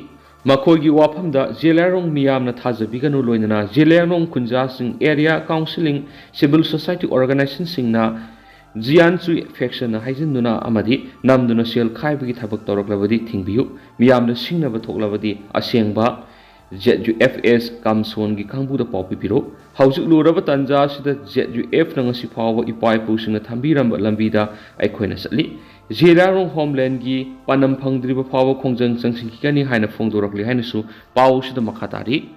ꯃꯈꯣꯏꯒꯤ ꯋꯥꯐꯝꯗ ꯖꯦꯂꯤꯌꯥꯡꯔꯣꯡ ꯃꯤꯌꯥꯝꯅ ꯊꯥꯖꯕꯤꯒꯅꯨ, ꯂꯣꯏꯅꯅ ꯖꯦꯂꯤꯌꯥꯡꯔꯣꯡ ꯈꯨꯟꯖꯥꯁꯤꯡ, area councilꯁꯤꯡ, civil society organisationꯁꯤꯡꯅ ꯖꯤꯌꯥꯟꯆꯨꯏ factionꯅ ꯍꯥꯏꯖꯤꯟꯗꯨꯅ ꯑꯃꯗꯤ ꯅꯝꯗꯨꯅ ꯁꯦꯜ ꯈꯥꯏꯕꯒꯤ ꯊꯕꯛ ꯇꯧꯔꯛꯂꯕꯗꯤ ꯊꯤꯡꯕꯤꯌꯨ꯫ ꯃꯤꯌꯥꯝꯅ ꯁꯤꯡꯅꯕ ꯊꯣꯛꯂꯕꯗꯤ ꯑꯁꯦꯡꯕ Z U F S ꯀꯝꯁꯣꯟꯒꯤ ꯀꯥꯡꯕꯨꯗ ꯄꯥꯎ ꯄꯤꯕꯤꯔꯣ꯫ ꯍꯧꯖꯤꯛ ꯂꯨꯔꯕ ꯇꯥꯟꯖꯥ ꯑꯁꯤꯗ Z U Fꯅ ꯉꯁꯤ ꯐꯥꯎꯕ ꯏꯄꯥ ꯏꯄꯨꯁꯤꯡꯅ ꯊꯝꯕꯤꯔꯝꯕ ꯂꯝꯕꯤꯗ ꯑꯩꯈꯣꯏꯅ ꯆꯠꯂꯤ꯫ ꯖꯦꯂꯤꯌꯥꯡꯔꯣꯡ homelandꯒꯤ ꯄꯥꯟꯗꯝ ꯐꯪꯗ꯭ꯔꯤꯕ ꯐꯥꯎꯕ ꯈꯣꯡꯖꯪ ꯆꯪꯁꯤꯟꯈꯤꯒꯅꯤ ꯍꯥꯏꯅ ꯐꯣꯡꯗꯣꯔꯛꯂꯤ ꯍꯥꯏꯅꯁꯨ ꯄꯥꯎ ꯑꯁꯤꯗ ꯃꯈꯥ ꯇꯥꯔꯤ꯫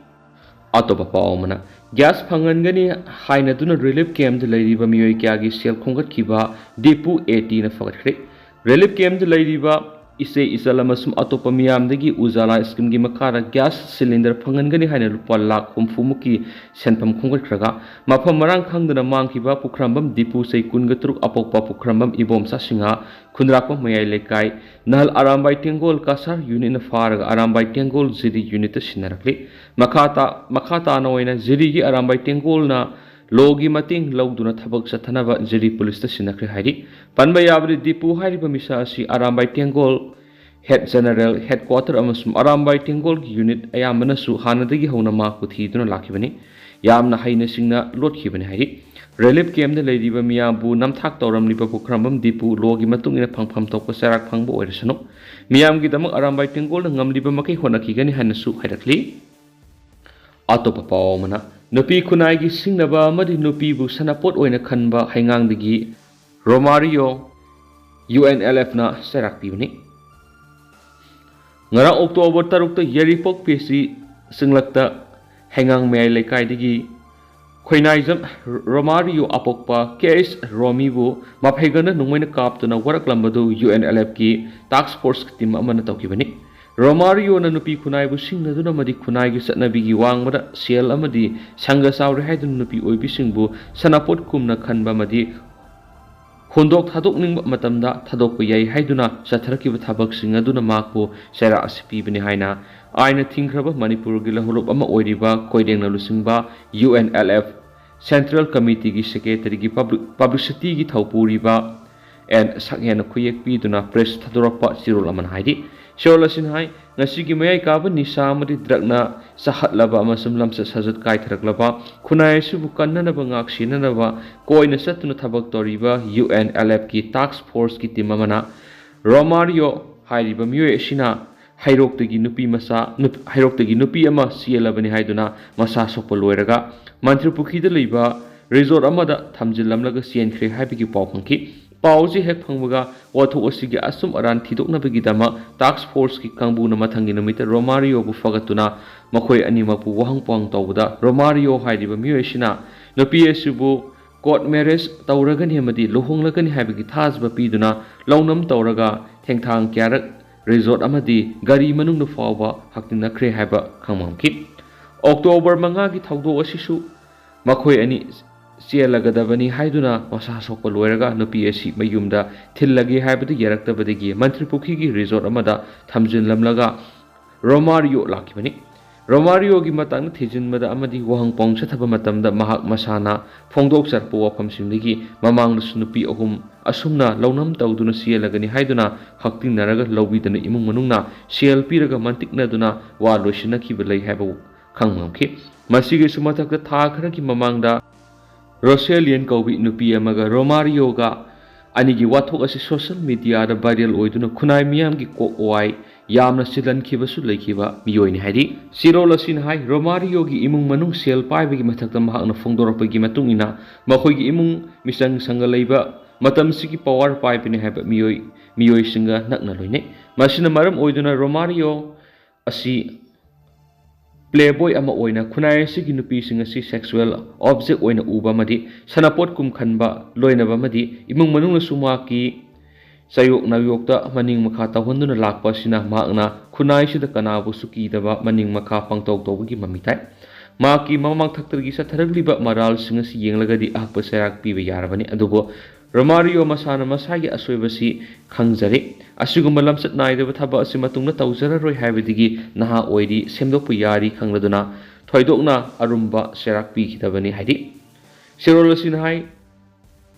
ꯑꯇꯣꯞꯄ ꯄꯥꯎ ꯑꯃꯅ, gas ꯐꯪꯍꯟꯒꯅꯤ ꯍꯥꯏꯅꯗꯨꯅ relief campꯇ ꯂꯩꯔꯤꯕ ꯃꯤꯑꯣꯏ ꯀꯌꯥꯒꯤ ꯁꯦꯜ ꯈꯣꯝꯒꯠꯈꯤꯕ ꯗꯤꯄꯨ ATꯅ ꯐꯒꯠꯈ꯭ꯔꯦ꯫ Relief campꯇ ꯂꯩꯔꯤꯕ ꯏꯆꯦ ꯏꯆꯜ ꯑꯃꯁꯨꯡ ꯑꯇꯣꯞꯄ ꯃꯤꯌꯥꯝꯗꯒꯤ ꯎꯖꯥꯂꯥ schemeꯒꯤ ꯃꯈꯥꯗ gas cylinder ꯐꯪꯍꯟꯒꯅꯤ ꯍꯥꯏꯅ ꯂꯨꯄꯥ ꯂꯥꯈ ꯍꯨꯝꯐꯨ ꯃꯨꯛꯀꯤ ꯁꯦꯟꯐꯝ ꯈꯣꯝꯒꯠꯈ꯭ꯔꯒ ꯃꯐꯝ ꯃꯔꯥꯡ ꯈꯪꯗꯅ ꯃꯥꯡꯈꯤꯕ ꯄꯨꯈ꯭ꯔꯝꯕꯝ ꯗꯤꯄꯨ ꯆꯍꯤ ꯀꯨꯟꯒ ꯇꯔꯨꯛ ꯑꯄꯣꯛꯄ ꯄꯨꯈ꯭ꯔꯝꯕꯝ ꯏꯕꯣꯝꯆꯥ ꯁꯤꯡꯍ, ꯈꯨꯟꯗ꯭ꯔꯥꯛꯄꯝ ꯃꯌꯥꯏ ꯂꯩꯀꯥꯏ, ꯅꯍꯜ ꯑꯔꯥꯝꯕꯥꯏ ꯇꯦꯡꯒꯣꯜ ꯀꯁꯥꯔ unitꯅ ꯐꯥꯔꯒ ꯑꯔꯥꯝꯕꯥꯏ ꯇꯦꯡꯒꯣꯜ ꯖꯤꯔꯤ unitꯇ ꯁꯤꯟꯅꯔꯛꯂꯤ꯫ ꯃꯈꯥ ꯇꯥ-, ꯃꯈꯥ ꯇꯥꯅ ꯑꯣꯏꯅ ꯖꯤꯔꯤꯒꯤ ꯑꯔꯥꯝꯕꯥꯏ ꯇꯦꯡꯒꯣꯜꯅ lawꯒꯤ ꯃꯇꯦꯡ ꯂꯧꯗꯨꯅ ꯊꯕꯛ ꯆꯠꯊꯅꯕ ꯖꯤꯔꯤ policeꯇ ꯁꯤꯟꯅꯈ꯭ꯔꯦ ꯍꯥꯏꯔꯤ꯫ ꯄꯟꯕ ꯌꯥꯕꯗꯤ, ꯗꯤꯄꯨ ꯍꯥꯏꯔꯤꯕ ꯃꯤꯁꯛ ꯑꯁꯤ ꯑꯔꯥꯝꯕꯥꯏ ꯇꯦꯡꯒꯣꯜ head general, headquarter ꯑꯃꯁꯨꯡ ꯑꯔꯥꯝꯕꯥꯏ ꯇꯦꯡꯒꯣꯜꯒꯤ unit ꯑꯌꯥꯝꯕꯅꯁꯨ ꯍꯥꯟꯅꯗꯒꯤ ꯍꯧꯅ ꯃꯍꯥꯛꯄꯨ ꯊꯤꯗꯨꯅ ꯂꯥꯛꯈꯤꯕꯅꯤ꯫ ꯌꯥꯝꯅ ꯍꯩꯅ ꯁꯤꯡꯅ ꯂꯣꯠꯈꯤꯕꯅꯤ ꯍꯥꯏꯔꯤ꯫ Relief campꯇ ꯂꯩꯔꯤꯕ ꯃꯤꯌꯥꯝꯕꯨ ꯅꯝꯊꯥꯛ ꯇꯧꯔꯝꯂꯤꯕ ꯄꯨꯈ꯭ꯔꯝꯕꯝ ꯗꯤꯄꯨ lawꯒꯤ ꯃꯇꯨꯡ ꯏꯟꯅ ꯐꯪꯐꯝ ꯊꯣꯛꯄ ꯆꯩꯔꯥꯛ ꯐꯪꯕ ꯑꯣꯏꯔꯁꯅꯨ꯫ ꯃꯤꯌꯥꯝꯒꯤꯗꯃꯛ ꯑꯔꯥꯝꯕꯥꯏ ꯇꯦꯡꯒꯣꯜꯅ ꯉꯝꯂꯤꯕ ꯃꯈꯩ ꯍꯣꯠꯅꯈꯤꯒꯅꯤ ꯍꯥꯏꯅꯁꯨ ꯍꯥꯏꯔꯛꯂꯤ꯫ ꯑꯇꯣꯞꯄ ꯄꯥꯎ ꯑꯃꯅ, ꯅꯨꯄꯤ ꯈꯨꯟꯅꯥꯏꯒꯤ ꯁꯤꯡꯅꯕ ꯑꯃꯗꯤ ꯅꯨꯄꯤꯕꯨ ꯁꯥꯟꯅꯄꯣꯠ ꯑꯣꯏꯅ ꯈꯟꯕ ꯍꯩꯉꯥꯡꯗꯒꯤ ꯔꯣꯃꯥꯔꯤꯌꯣ UNLFꯅ ꯆꯩꯔꯥꯛ ꯄꯤꯕꯅꯤ꯫ ꯉꯔꯥꯡ October ꯇꯔꯨꯛꯇ ꯌꯥꯏꯔꯤꯄꯣꯛ ꯄꯤ ꯑꯩꯆ ꯁꯤ ꯆꯤꯡꯂꯛꯇ ꯍꯩꯉꯥꯡ ꯃꯌꯥꯏ ꯂꯩꯀꯥꯏꯗꯒꯤ ꯈꯣꯏꯅꯥꯏꯖꯝ ꯔꯣꯃꯥꯔꯤꯌꯣ ꯑꯄꯣꯛꯄ ꯀꯦ ꯑꯩꯆ ꯔꯣꯃꯤꯕꯨ ꯃꯐꯩꯒꯟꯅ ꯅꯣꯡꯃꯩꯅ ꯀꯥꯞꯇꯨꯅ ꯋꯥꯔꯛꯂꯝꯕꯗꯨ UNLFꯀꯤ task force team ꯑꯃꯅ ꯇꯧꯈꯤꯕꯅꯤ꯫ ꯔꯣꯃꯥꯔꯤꯌꯣꯅ ꯅꯨꯄꯤ ꯈꯨꯟꯅꯥꯏꯕꯨ ꯁꯤꯡꯅꯗꯨꯅ ꯑꯃꯗꯤ ꯈꯨꯟꯅꯥꯏꯒꯤ ꯆꯠꯅꯕꯤꯒꯤ ꯋꯥꯡꯃꯗ ꯁꯦꯜ ꯑꯃꯗꯤ ꯁꯪꯒ ꯆꯥꯎꯔꯦ ꯍꯥꯏꯗꯨꯅ ꯅꯨꯄꯤ ꯑꯣꯏꯕꯤꯁꯤꯡꯕꯨ ꯁꯥꯟꯅꯄꯣꯠ ꯀꯨꯝꯅ ꯈꯟꯕ ꯑꯃꯗꯤ ꯍꯨꯟꯗꯣꯛ ꯊꯥꯗꯣꯛꯅꯤꯡꯕ ꯃꯇꯝꯗ ꯊꯥꯗꯣꯛꯄ ꯌꯥꯏ ꯍꯥꯏꯗꯨꯅ ꯆꯠꯊꯔꯛꯈꯤꯕ ꯊꯕꯛꯁꯤꯡ ꯑꯗꯨꯅ ꯃꯍꯥꯛꯄꯨ ꯆꯩꯔꯥꯛ ꯑꯁꯤ ꯄꯤꯕꯅꯤ ꯍꯥꯏꯅ ꯑꯥꯏꯟꯅ ꯊꯤꯡꯈ꯭ꯔꯕ ꯃꯅꯤꯄꯨꯔꯒꯤ ꯂꯧꯍꯧꯂꯨꯞ ꯑꯃ ꯑꯣꯏꯔꯤꯕ ꯀꯣꯏꯔꯦꯡꯅ ꯂꯨꯆꯤꯡꯕ UNLF Central Committeeꯒꯤ secretaryꯒꯤ public, publicityꯒꯤ ꯊꯧꯄꯨꯔꯤꯕ ꯑꯦꯟ ꯁꯛꯍꯦꯟꯅ ꯈꯨꯌꯦꯛ ꯄꯤꯗꯨꯅ press ꯊꯥꯗꯣꯔꯛꯄ ꯆꯦꯔꯣꯜ ꯑꯃꯅ ꯍꯥꯏꯔꯤ꯫ ꯁꯤꯔꯣꯜ ꯑꯁꯤꯅ ꯍꯥꯏ, ꯉꯁꯤꯒꯤ ꯃꯌꯥꯏ ꯀꯥꯕ ꯅꯤꯁꯥ ꯑꯃꯗꯤ ꯗ꯭ꯔꯒꯅ ꯆꯥꯍꯠꯂꯕ ꯑꯃꯁꯨꯡ ꯂꯝꯆꯠ ꯁꯥꯖꯠ ꯀꯥꯏꯊꯔꯛꯂꯕ ꯈꯨꯟꯅꯥꯏ ꯑꯁꯤꯕꯨ ꯀꯟꯅꯅꯕ ꯉꯥꯛ ꯁꯦꯟꯅꯅꯕ ꯀꯣꯏꯅ ꯆꯠꯇꯨꯅ ꯊꯕꯛ ꯇꯧꯔꯤꯕ ꯌꯨ ꯑꯦꯟ ꯑꯦꯜ ꯑꯦꯐꯀꯤ ꯇꯥꯛꯁ ꯐꯣꯔꯁꯀꯤ ꯇꯤꯝ ꯑꯃꯅ ꯔꯣꯃꯥꯔꯤꯌꯣ ꯍꯥꯏꯔꯤꯕ ꯃꯤꯑꯣꯏ ꯑꯁꯤꯅ ꯍꯩꯔꯣꯛꯇꯒꯤ ꯅꯨꯄꯤ ꯃꯆꯥ ꯅꯨꯞ- ꯍꯩꯔꯣꯛꯇꯒꯤ ꯅꯨꯄꯤ ꯑꯃ ꯆꯦꯜꯂꯕꯅꯤ ꯍꯥꯏꯗꯨꯅ ꯃꯁꯥ ꯁꯣꯛꯄ ꯂꯣꯏꯔꯒ ꯃꯟꯇ꯭ꯔꯤ ꯄꯨꯈ꯭ꯔꯤꯗ ꯂꯩꯕ ꯔꯤꯖꯣꯔꯠ ꯑꯃꯗ ꯊꯝꯖꯤꯜꯂꯝꯂꯒ ꯆꯦꯟꯈ꯭ꯔꯦ ꯍꯥꯏꯕꯒꯤ ꯄꯥꯎ ꯐꯪꯈꯤ꯫ ꯄꯥꯎ ꯑꯁꯤ ꯍꯦꯛ ꯐꯪꯕꯒ ꯋꯥꯊꯣꯛ ꯑꯁꯤꯒꯤ ꯑꯆꯨꯝ ꯑꯔꯥꯟ ꯊꯤꯗꯣꯛꯅꯕꯒꯤꯗꯃꯛ ꯇꯥꯛꯁ ꯐꯣꯔꯁꯀꯤ ꯀꯥꯡꯕꯨꯅ ꯃꯊꯪꯒꯤ ꯅꯨꯃꯤꯠꯇ ꯔꯣꯃꯥꯔꯤꯌꯣꯕꯨ ꯐꯒꯠꯇꯨꯅ ꯃꯈꯣꯏ ꯑꯅꯤꯃꯛꯄꯨ ꯋꯥꯍꯪ ꯄꯥꯎꯍꯪ ꯇꯧꯕꯗ ꯔꯣꯃꯥꯔꯤꯌꯣ ꯍꯥꯏꯔꯤꯕ ꯃꯤꯑꯣꯏ ꯑꯁꯤꯅ ꯅꯨꯄꯤ ꯑꯁꯤꯕꯨ ꯀꯣꯔꯠ ꯃꯦꯔꯦꯖ ꯇꯧꯔꯒꯅꯤ ꯑꯃꯗꯤ ꯂꯨꯍꯣꯡꯂꯒꯅꯤ ꯍꯥꯏꯕꯒꯤ ꯊꯥꯖꯕ ꯄꯤꯗꯨꯅ ꯂꯧꯅꯝ ꯇꯧꯔꯒ ꯊꯦꯡꯊꯥꯡ ꯀꯌꯥꯔꯛ ꯔꯤꯖꯣꯔꯠ ꯑꯃꯗꯤ ꯒꯥꯔꯤ ꯃꯅꯨꯡꯗ ꯐꯥꯎꯕ ꯍꯛꯇꯤꯟꯅꯈ꯭ꯔꯦ ꯍꯥꯏꯕ ꯈꯪꯍꯟꯈꯤ꯫ ꯑꯣꯛꯇꯣꯕꯔ ꯃꯉꯥꯒꯤ ꯊꯧꯗꯣꯛ ꯑꯁꯤꯁꯨ ꯃꯈꯣꯏ ꯑꯅꯤ ꯆꯦꯜꯂꯒꯗꯕꯅꯤ ꯍꯥꯏꯗꯨꯅ ꯃꯁꯥ ꯁꯣꯛꯄ ꯂꯣꯏꯔꯒ ꯅꯨꯄꯤ ꯑꯁꯤ ꯃꯌꯨꯝꯗ ꯊꯤꯜꯂꯒꯦ ꯍꯥꯏꯕꯗꯨ ꯌꯥꯔꯛꯇꯕꯗꯒꯤ ꯃꯟꯇ꯭ꯔꯤ ꯄꯨꯈ꯭ꯔꯤꯒꯤ ꯔꯤꯖꯣꯔꯠ ꯑꯃꯗ ꯊꯝꯖꯤꯜꯂꯝꯂꯒ ꯔꯣꯃꯥꯔꯤꯌꯣ ꯂꯥꯛꯈꯤꯕꯅꯤ꯫ ꯔꯣꯃꯥꯔꯤꯌꯣꯒꯤ ꯃꯇꯥꯡꯗ ꯊꯤꯖꯤꯟꯕꯗ ꯑꯃꯗꯤ ꯋꯥꯍꯪ ꯄꯥꯎꯍꯪ ꯆꯠꯊꯕ ꯃꯇꯝꯗ ꯃꯍꯥꯛ ꯃꯁꯥꯅ ꯐꯣꯡꯗꯣꯛꯆꯔꯛꯄ ꯋꯥꯐꯝꯁꯤꯡꯗꯒꯤ ꯃꯃꯥꯡꯗꯁꯨ ꯅꯨꯄꯤ ꯑꯍꯨꯝ ꯑꯁꯨꯝꯅ ꯂꯧꯅꯝ ꯇꯧꯗꯨꯅ ꯆꯦꯜꯂꯒꯅꯤ ꯍꯥꯏꯗꯨꯅ ꯍꯛꯇꯤꯡꯅꯔꯒ ꯂꯧꯕꯤꯗꯅ ꯏꯃꯨꯡ ꯃꯅꯨꯡꯅ ꯁꯦꯜ ꯄꯤꯔꯒ ꯃꯟꯇꯤꯛꯅꯗꯨꯅ ꯋꯥ ꯂꯣꯏꯁꯤꯟꯅꯈꯤꯕ ꯂꯩ ꯍꯥꯏꯕ ꯈꯪꯕ ꯉꯝꯈꯤ꯫ ꯃꯁꯤꯒꯤꯁꯨ ꯃꯊꯛꯇ ꯊꯥ ꯈꯔꯒꯤ ꯃꯃꯥꯡꯗ ꯔꯣꯁꯦꯂꯤꯌꯟ ꯀꯧꯕꯤ ꯅꯨꯄꯤ ꯑꯃꯒ ꯔꯣꯃꯥꯔꯤꯌꯣꯒ ꯑꯅꯤꯒꯤ ꯋꯥꯊꯣꯛ ꯑꯁꯤ ꯁꯣꯁꯤꯌꯦꯜ ꯃꯤꯗꯤꯌꯥꯗ ꯚꯥꯏꯔꯦꯜ ꯑꯣꯏꯗꯨꯅ ꯈꯨꯟꯅꯥꯏ ꯃꯤꯌꯥꯝꯒꯤ ꯀꯣꯛ ꯋꯥꯏ ꯌꯥꯝꯅ ꯆꯤꯜꯍꯟꯈꯤꯕꯁꯨ ꯂꯩꯈꯤꯕ ꯃꯤꯑꯣꯏꯅꯤ ꯍꯥꯏꯔꯤ꯫ ꯁꯤꯔꯣꯜ ꯑꯁꯤꯅ ꯍꯥꯏ, ꯔꯣꯃꯥꯔꯤꯌꯣꯒꯤ ꯏꯃꯨꯡ ꯃꯅꯨꯡ ꯁꯦꯜ ꯄꯥꯏꯕꯒꯤ ꯃꯊꯛꯇ ꯃꯍꯥꯛꯅ ꯐꯣꯡꯗꯣꯔꯛꯄꯒꯤ ꯃꯇꯨꯡ ꯏꯟꯅ ꯃꯈꯣꯏꯒꯤ ꯏꯃꯨꯡ ꯃꯤꯆꯪ ꯁꯪꯒ ꯂꯩꯕ ꯃꯇꯝꯁꯤꯒꯤ ꯄꯋꯥꯔ ꯄꯥꯏꯕꯅꯤ ꯍꯥꯏꯕ ꯃꯤꯑꯣꯏ ꯃꯤꯑꯣꯏꯁꯤꯡꯒ ꯅꯛꯅ ꯂꯣꯏꯅꯩ꯫ ꯃꯁꯤꯅ ꯃꯔꯝ ꯑꯣꯏꯗꯨꯅ ꯔꯣꯃꯥꯔꯤꯌꯣ ꯑꯁꯤ ꯄ꯭ꯂꯦꯕꯣꯏ ꯑꯃ ꯑꯣꯏꯅ ꯈꯨꯟꯅꯥꯏ ꯑꯁꯤꯒꯤ ꯅꯨꯄꯤꯁꯤꯡ ꯑꯁꯤ ꯁꯦꯛꯁꯨꯋꯦꯜ ꯑꯣꯕꯖꯦꯛ ꯑꯣꯏꯅ ꯎꯕ ꯑꯃꯗꯤ ꯁꯥꯟꯅꯄꯣꯠ ꯀꯨꯝꯈꯟꯕ ꯂꯣꯏꯅꯕ ꯑꯃꯗꯤ ꯏꯃꯨꯡ ꯃꯅꯨꯡꯅꯁꯨ ꯃꯍꯥꯛꯀꯤ ꯆꯌꯣꯛ ꯅꯥꯌꯣꯛꯇ ꯃꯅꯤꯡ ꯃꯈꯥ ꯇꯧꯍꯟꯗꯨꯅ ꯂꯥꯛꯄ ꯑꯁꯤꯅ ꯃꯍꯥꯛꯅ ꯈꯨꯟꯅꯥꯏꯁꯤꯗ ꯀꯅꯥꯕꯨꯁꯨ ꯀꯤꯗꯕ ꯃꯅꯤꯡ ꯃꯈꯥ ꯄꯪꯇꯧ ꯇꯧꯕꯒꯤ ꯃꯃꯤ ꯇꯥꯏ꯫ ꯃꯍꯥꯛꯀꯤ ꯃꯃꯥꯡ ꯊꯛꯇꯒꯤ ꯆꯠꯊꯔꯛꯂꯤꯕ ꯃꯔꯥꯜꯁꯤꯡ ꯑꯁꯤ ꯌꯦꯡꯂꯒꯗꯤ ꯑꯍꯛꯄ ꯆꯩꯔꯥꯛ ꯄꯤꯕ ꯌꯥꯔꯕꯅꯤ, ꯑꯗꯨꯕꯨ ꯔꯣꯃꯥꯔꯤꯌꯣ ꯃꯁꯥꯅ ꯃꯁꯥꯒꯤ ꯑꯁꯣꯏꯕꯁꯤ ꯈꯪꯖꯔꯦ꯫ ꯑꯁꯤꯒꯨꯝꯕ ꯂꯝꯆꯠ ꯅꯥꯏꯗꯕ ꯊꯕꯛ ꯑꯁꯤ ꯃꯇꯨꯡꯗ ꯇꯧꯖꯔꯔꯣꯏ ꯍꯥꯏꯕꯗꯒꯤ ꯅꯍꯥ ꯑꯣꯏꯔꯤ, ꯁꯦꯝꯗꯣꯛꯄ ꯌꯥꯔꯤ ꯈꯪꯂꯗꯨꯅ ꯊꯣꯏꯗꯣꯛꯅ ꯑꯔꯨꯝꯕ ꯆꯩꯔꯥꯛ ꯄꯤꯈꯤꯗꯕꯅꯤ ꯍꯥꯏꯔꯤ꯫ ꯁꯤꯔꯣꯜ ꯑꯁꯤꯅ ꯍꯥꯏ,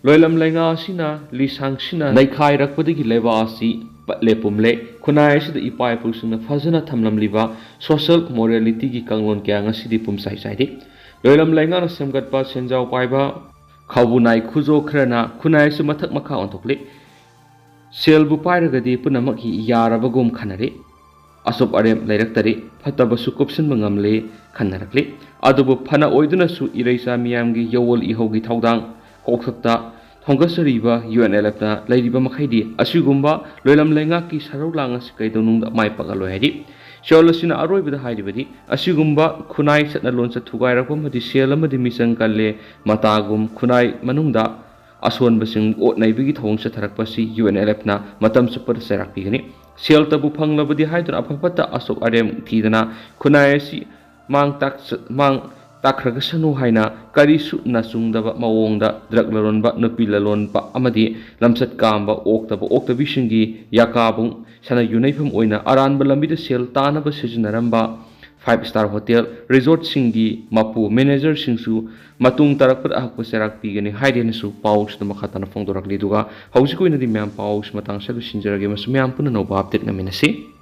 ꯂꯣꯏꯂꯝ ꯂꯩꯉꯥꯛ ꯑꯁꯤꯅ ꯂꯤꯁꯥꯡ ꯁꯤꯟꯅ ꯅꯩꯈꯥꯏꯔꯛꯄꯗꯒꯤ ꯂꯩꯕꯥꯛ ꯑꯁꯤ ꯄꯠꯂꯦ ꯄꯨꯝꯂꯦ꯫ ꯈꯨꯟꯅꯥꯏ ꯑꯁꯤꯗ ꯏꯄꯥ ꯏꯄꯨꯁꯤꯡꯅ ꯐꯖꯅ ꯊꯝꯂꯝꯂꯤꯕ social moralityꯒꯤ ꯀꯥꯡꯂꯣꯟ ꯀꯌꯥ ꯉꯁꯤꯗꯤ ꯄꯨꯝꯆꯥꯏ ꯆꯥꯏꯔꯤ꯫ ꯂꯣꯏꯂꯝ ꯂꯩꯉꯥꯛꯅ ꯁꯦꯝꯒꯠꯄ ꯁꯦꯟꯖꯥꯎ ꯄꯥꯏꯕ ꯈꯥꯎꯕꯨ ꯅꯥꯏ ꯈꯨꯖꯣ ꯈꯔꯅ ꯈꯨꯟꯅꯥꯏ ꯑꯁꯤ ꯃꯊꯛ ꯃꯈꯥ ꯑꯣꯟꯊꯣꯛꯂꯤ꯫ ꯁꯦꯜꯕꯨ ꯄꯥꯏꯔꯒꯗꯤ ꯄꯨꯝꯅꯃꯛ ꯌꯥꯔꯕꯒꯨꯝ ꯈꯟꯅꯔꯤ꯫ ꯑꯆꯨꯞ ꯑꯔꯦꯝ ꯂꯩꯔꯛꯇꯔꯤ, ꯐꯠꯇꯕꯁꯨ ꯀꯨꯞꯁꯤꯟꯕ ꯉꯝꯂꯦ ꯈꯟꯅꯔꯛꯂꯤ꯫ ꯑꯗꯨꯕꯨ ꯐꯅ ꯑꯣꯏꯗꯨꯅꯁꯨ ꯏꯔꯩꯆꯥ ꯃꯤꯌꯥꯝꯒꯤ ꯌꯧꯋꯣꯜ ꯏꯍꯧꯒꯤ ꯊꯧꯗꯥꯡ ꯀꯣꯛꯊꯛꯇ ꯊꯣꯡꯒꯠꯆꯔꯤꯕ UNLFꯅ ꯂꯩꯔꯤꯕ ꯃꯈꯩꯗꯤ ꯑꯁꯤꯒꯨꯝꯕ ꯂꯣꯏꯂꯝ ꯂꯩꯉꯥꯛꯀꯤ ꯁꯔꯧ ꯂꯥꯡ ꯑꯁꯤ ꯀꯩꯗꯧꯅꯨꯡꯗ ꯃꯥꯏ ꯄꯥꯛꯍꯜꯂꯣꯏ ꯍꯥꯏꯔꯤ꯫ ꯁꯤꯑꯣꯜ ꯑꯁꯤꯅ ꯑꯔꯣꯏꯕꯗ ꯍꯥꯏꯔꯤꯕꯗꯤ ꯑꯁꯤꯒꯨꯝꯕ ꯈꯨꯟꯅꯥꯏ ꯆꯠꯅ ꯂꯣꯟꯆꯠ ꯊꯨꯒꯥꯏꯔꯛꯄ ꯑꯃꯗꯤ ꯁꯦꯜ ꯑꯃꯗꯤ ꯃꯤꯆꯪ ꯀꯜꯂꯦ ꯃꯇꯥꯒꯨꯝ ꯈꯨꯟꯅꯥꯏ ꯃꯅꯨꯡꯗ ꯑꯁꯣꯟꯕꯁꯤꯡ ꯑꯣꯠ ꯅꯩꯕꯒꯤ ꯊꯧꯑꯣꯡ ꯆꯠꯊꯔꯛꯄ ꯑꯁꯤ UNLFꯅ ꯃꯇꯝ ꯆꯨꯞꯄꯗ ꯆꯩꯔꯥꯛ ꯄꯤꯒꯅꯤ꯫ ꯁꯦꯜꯇꯕꯨ ꯐꯪꯂꯕꯗꯤ ꯍꯥꯏꯗꯨꯅ ꯑꯐ ꯐꯠꯇ ꯑꯆꯨꯞ ꯑꯔꯦꯝ ꯊꯤꯗꯅ ꯈꯨꯟꯅꯥꯏ ꯑꯁꯤ ꯃꯥꯡ ꯇꯥꯛꯆ-, ꯃꯥꯡ ꯇꯥꯛꯈ꯭ꯔꯒꯁꯅꯨ ꯍꯥꯏꯅ ꯀꯔꯤꯁꯨ ꯅꯆꯨꯡꯗꯕ ꯃꯑꯣꯡꯗ drug ꯂꯂꯣꯟꯕ, ꯅꯨꯄꯤ ꯂꯂꯣꯟꯕ ꯑꯃꯗꯤ ꯂꯝꯆꯠ ꯀꯥꯝꯕ, ꯑꯣꯛꯇꯕ ꯑꯣꯛꯇꯕꯤꯁꯤꯡꯒꯤ ꯌꯥꯀꯥꯕꯨꯡ ꯁꯅꯥ ꯌꯨꯅꯩꯐꯝ ꯑꯣꯏꯅ ꯑꯔꯥꯟꯕ ꯂꯝꯕꯤꯗ ꯁꯦꯜ ꯇꯥꯅꯕ ꯁꯤꯖꯤꯟꯅꯔꯝꯕ five star hotel, resortꯁꯤꯡꯒꯤ ꯃꯄꯨ, managerꯁꯤꯡꯁꯨ ꯃꯇꯨꯡ ꯇꯥꯔꯛꯄꯗ ꯑꯍꯛꯄ ꯆꯩꯔꯥꯛ ꯄꯤꯒꯅꯤ ꯍꯥꯏꯗꯦꯅꯁꯨ ꯄꯥꯎꯁꯤꯗ ꯃꯈꯥ ꯇꯥꯅ ꯐꯣꯡꯗꯣꯔꯛꯂꯤ꯫ ꯑꯗꯨꯒ ꯍꯧꯖꯤꯛꯀꯤ ꯑꯣꯏꯅꯗꯤ ꯃꯌꯥꯝ ꯄꯥꯎꯁꯤ ꯃꯇꯥꯡ ꯑꯁꯤꯗ ꯂꯣꯏꯁꯤꯟꯖꯔꯒꯦ꯫ ꯃꯁꯤ ꯃꯌꯥꯝ ꯄꯨꯟꯅ ꯅꯧꯕ update ꯉꯥꯏꯃꯤꯟꯅꯁꯤ꯫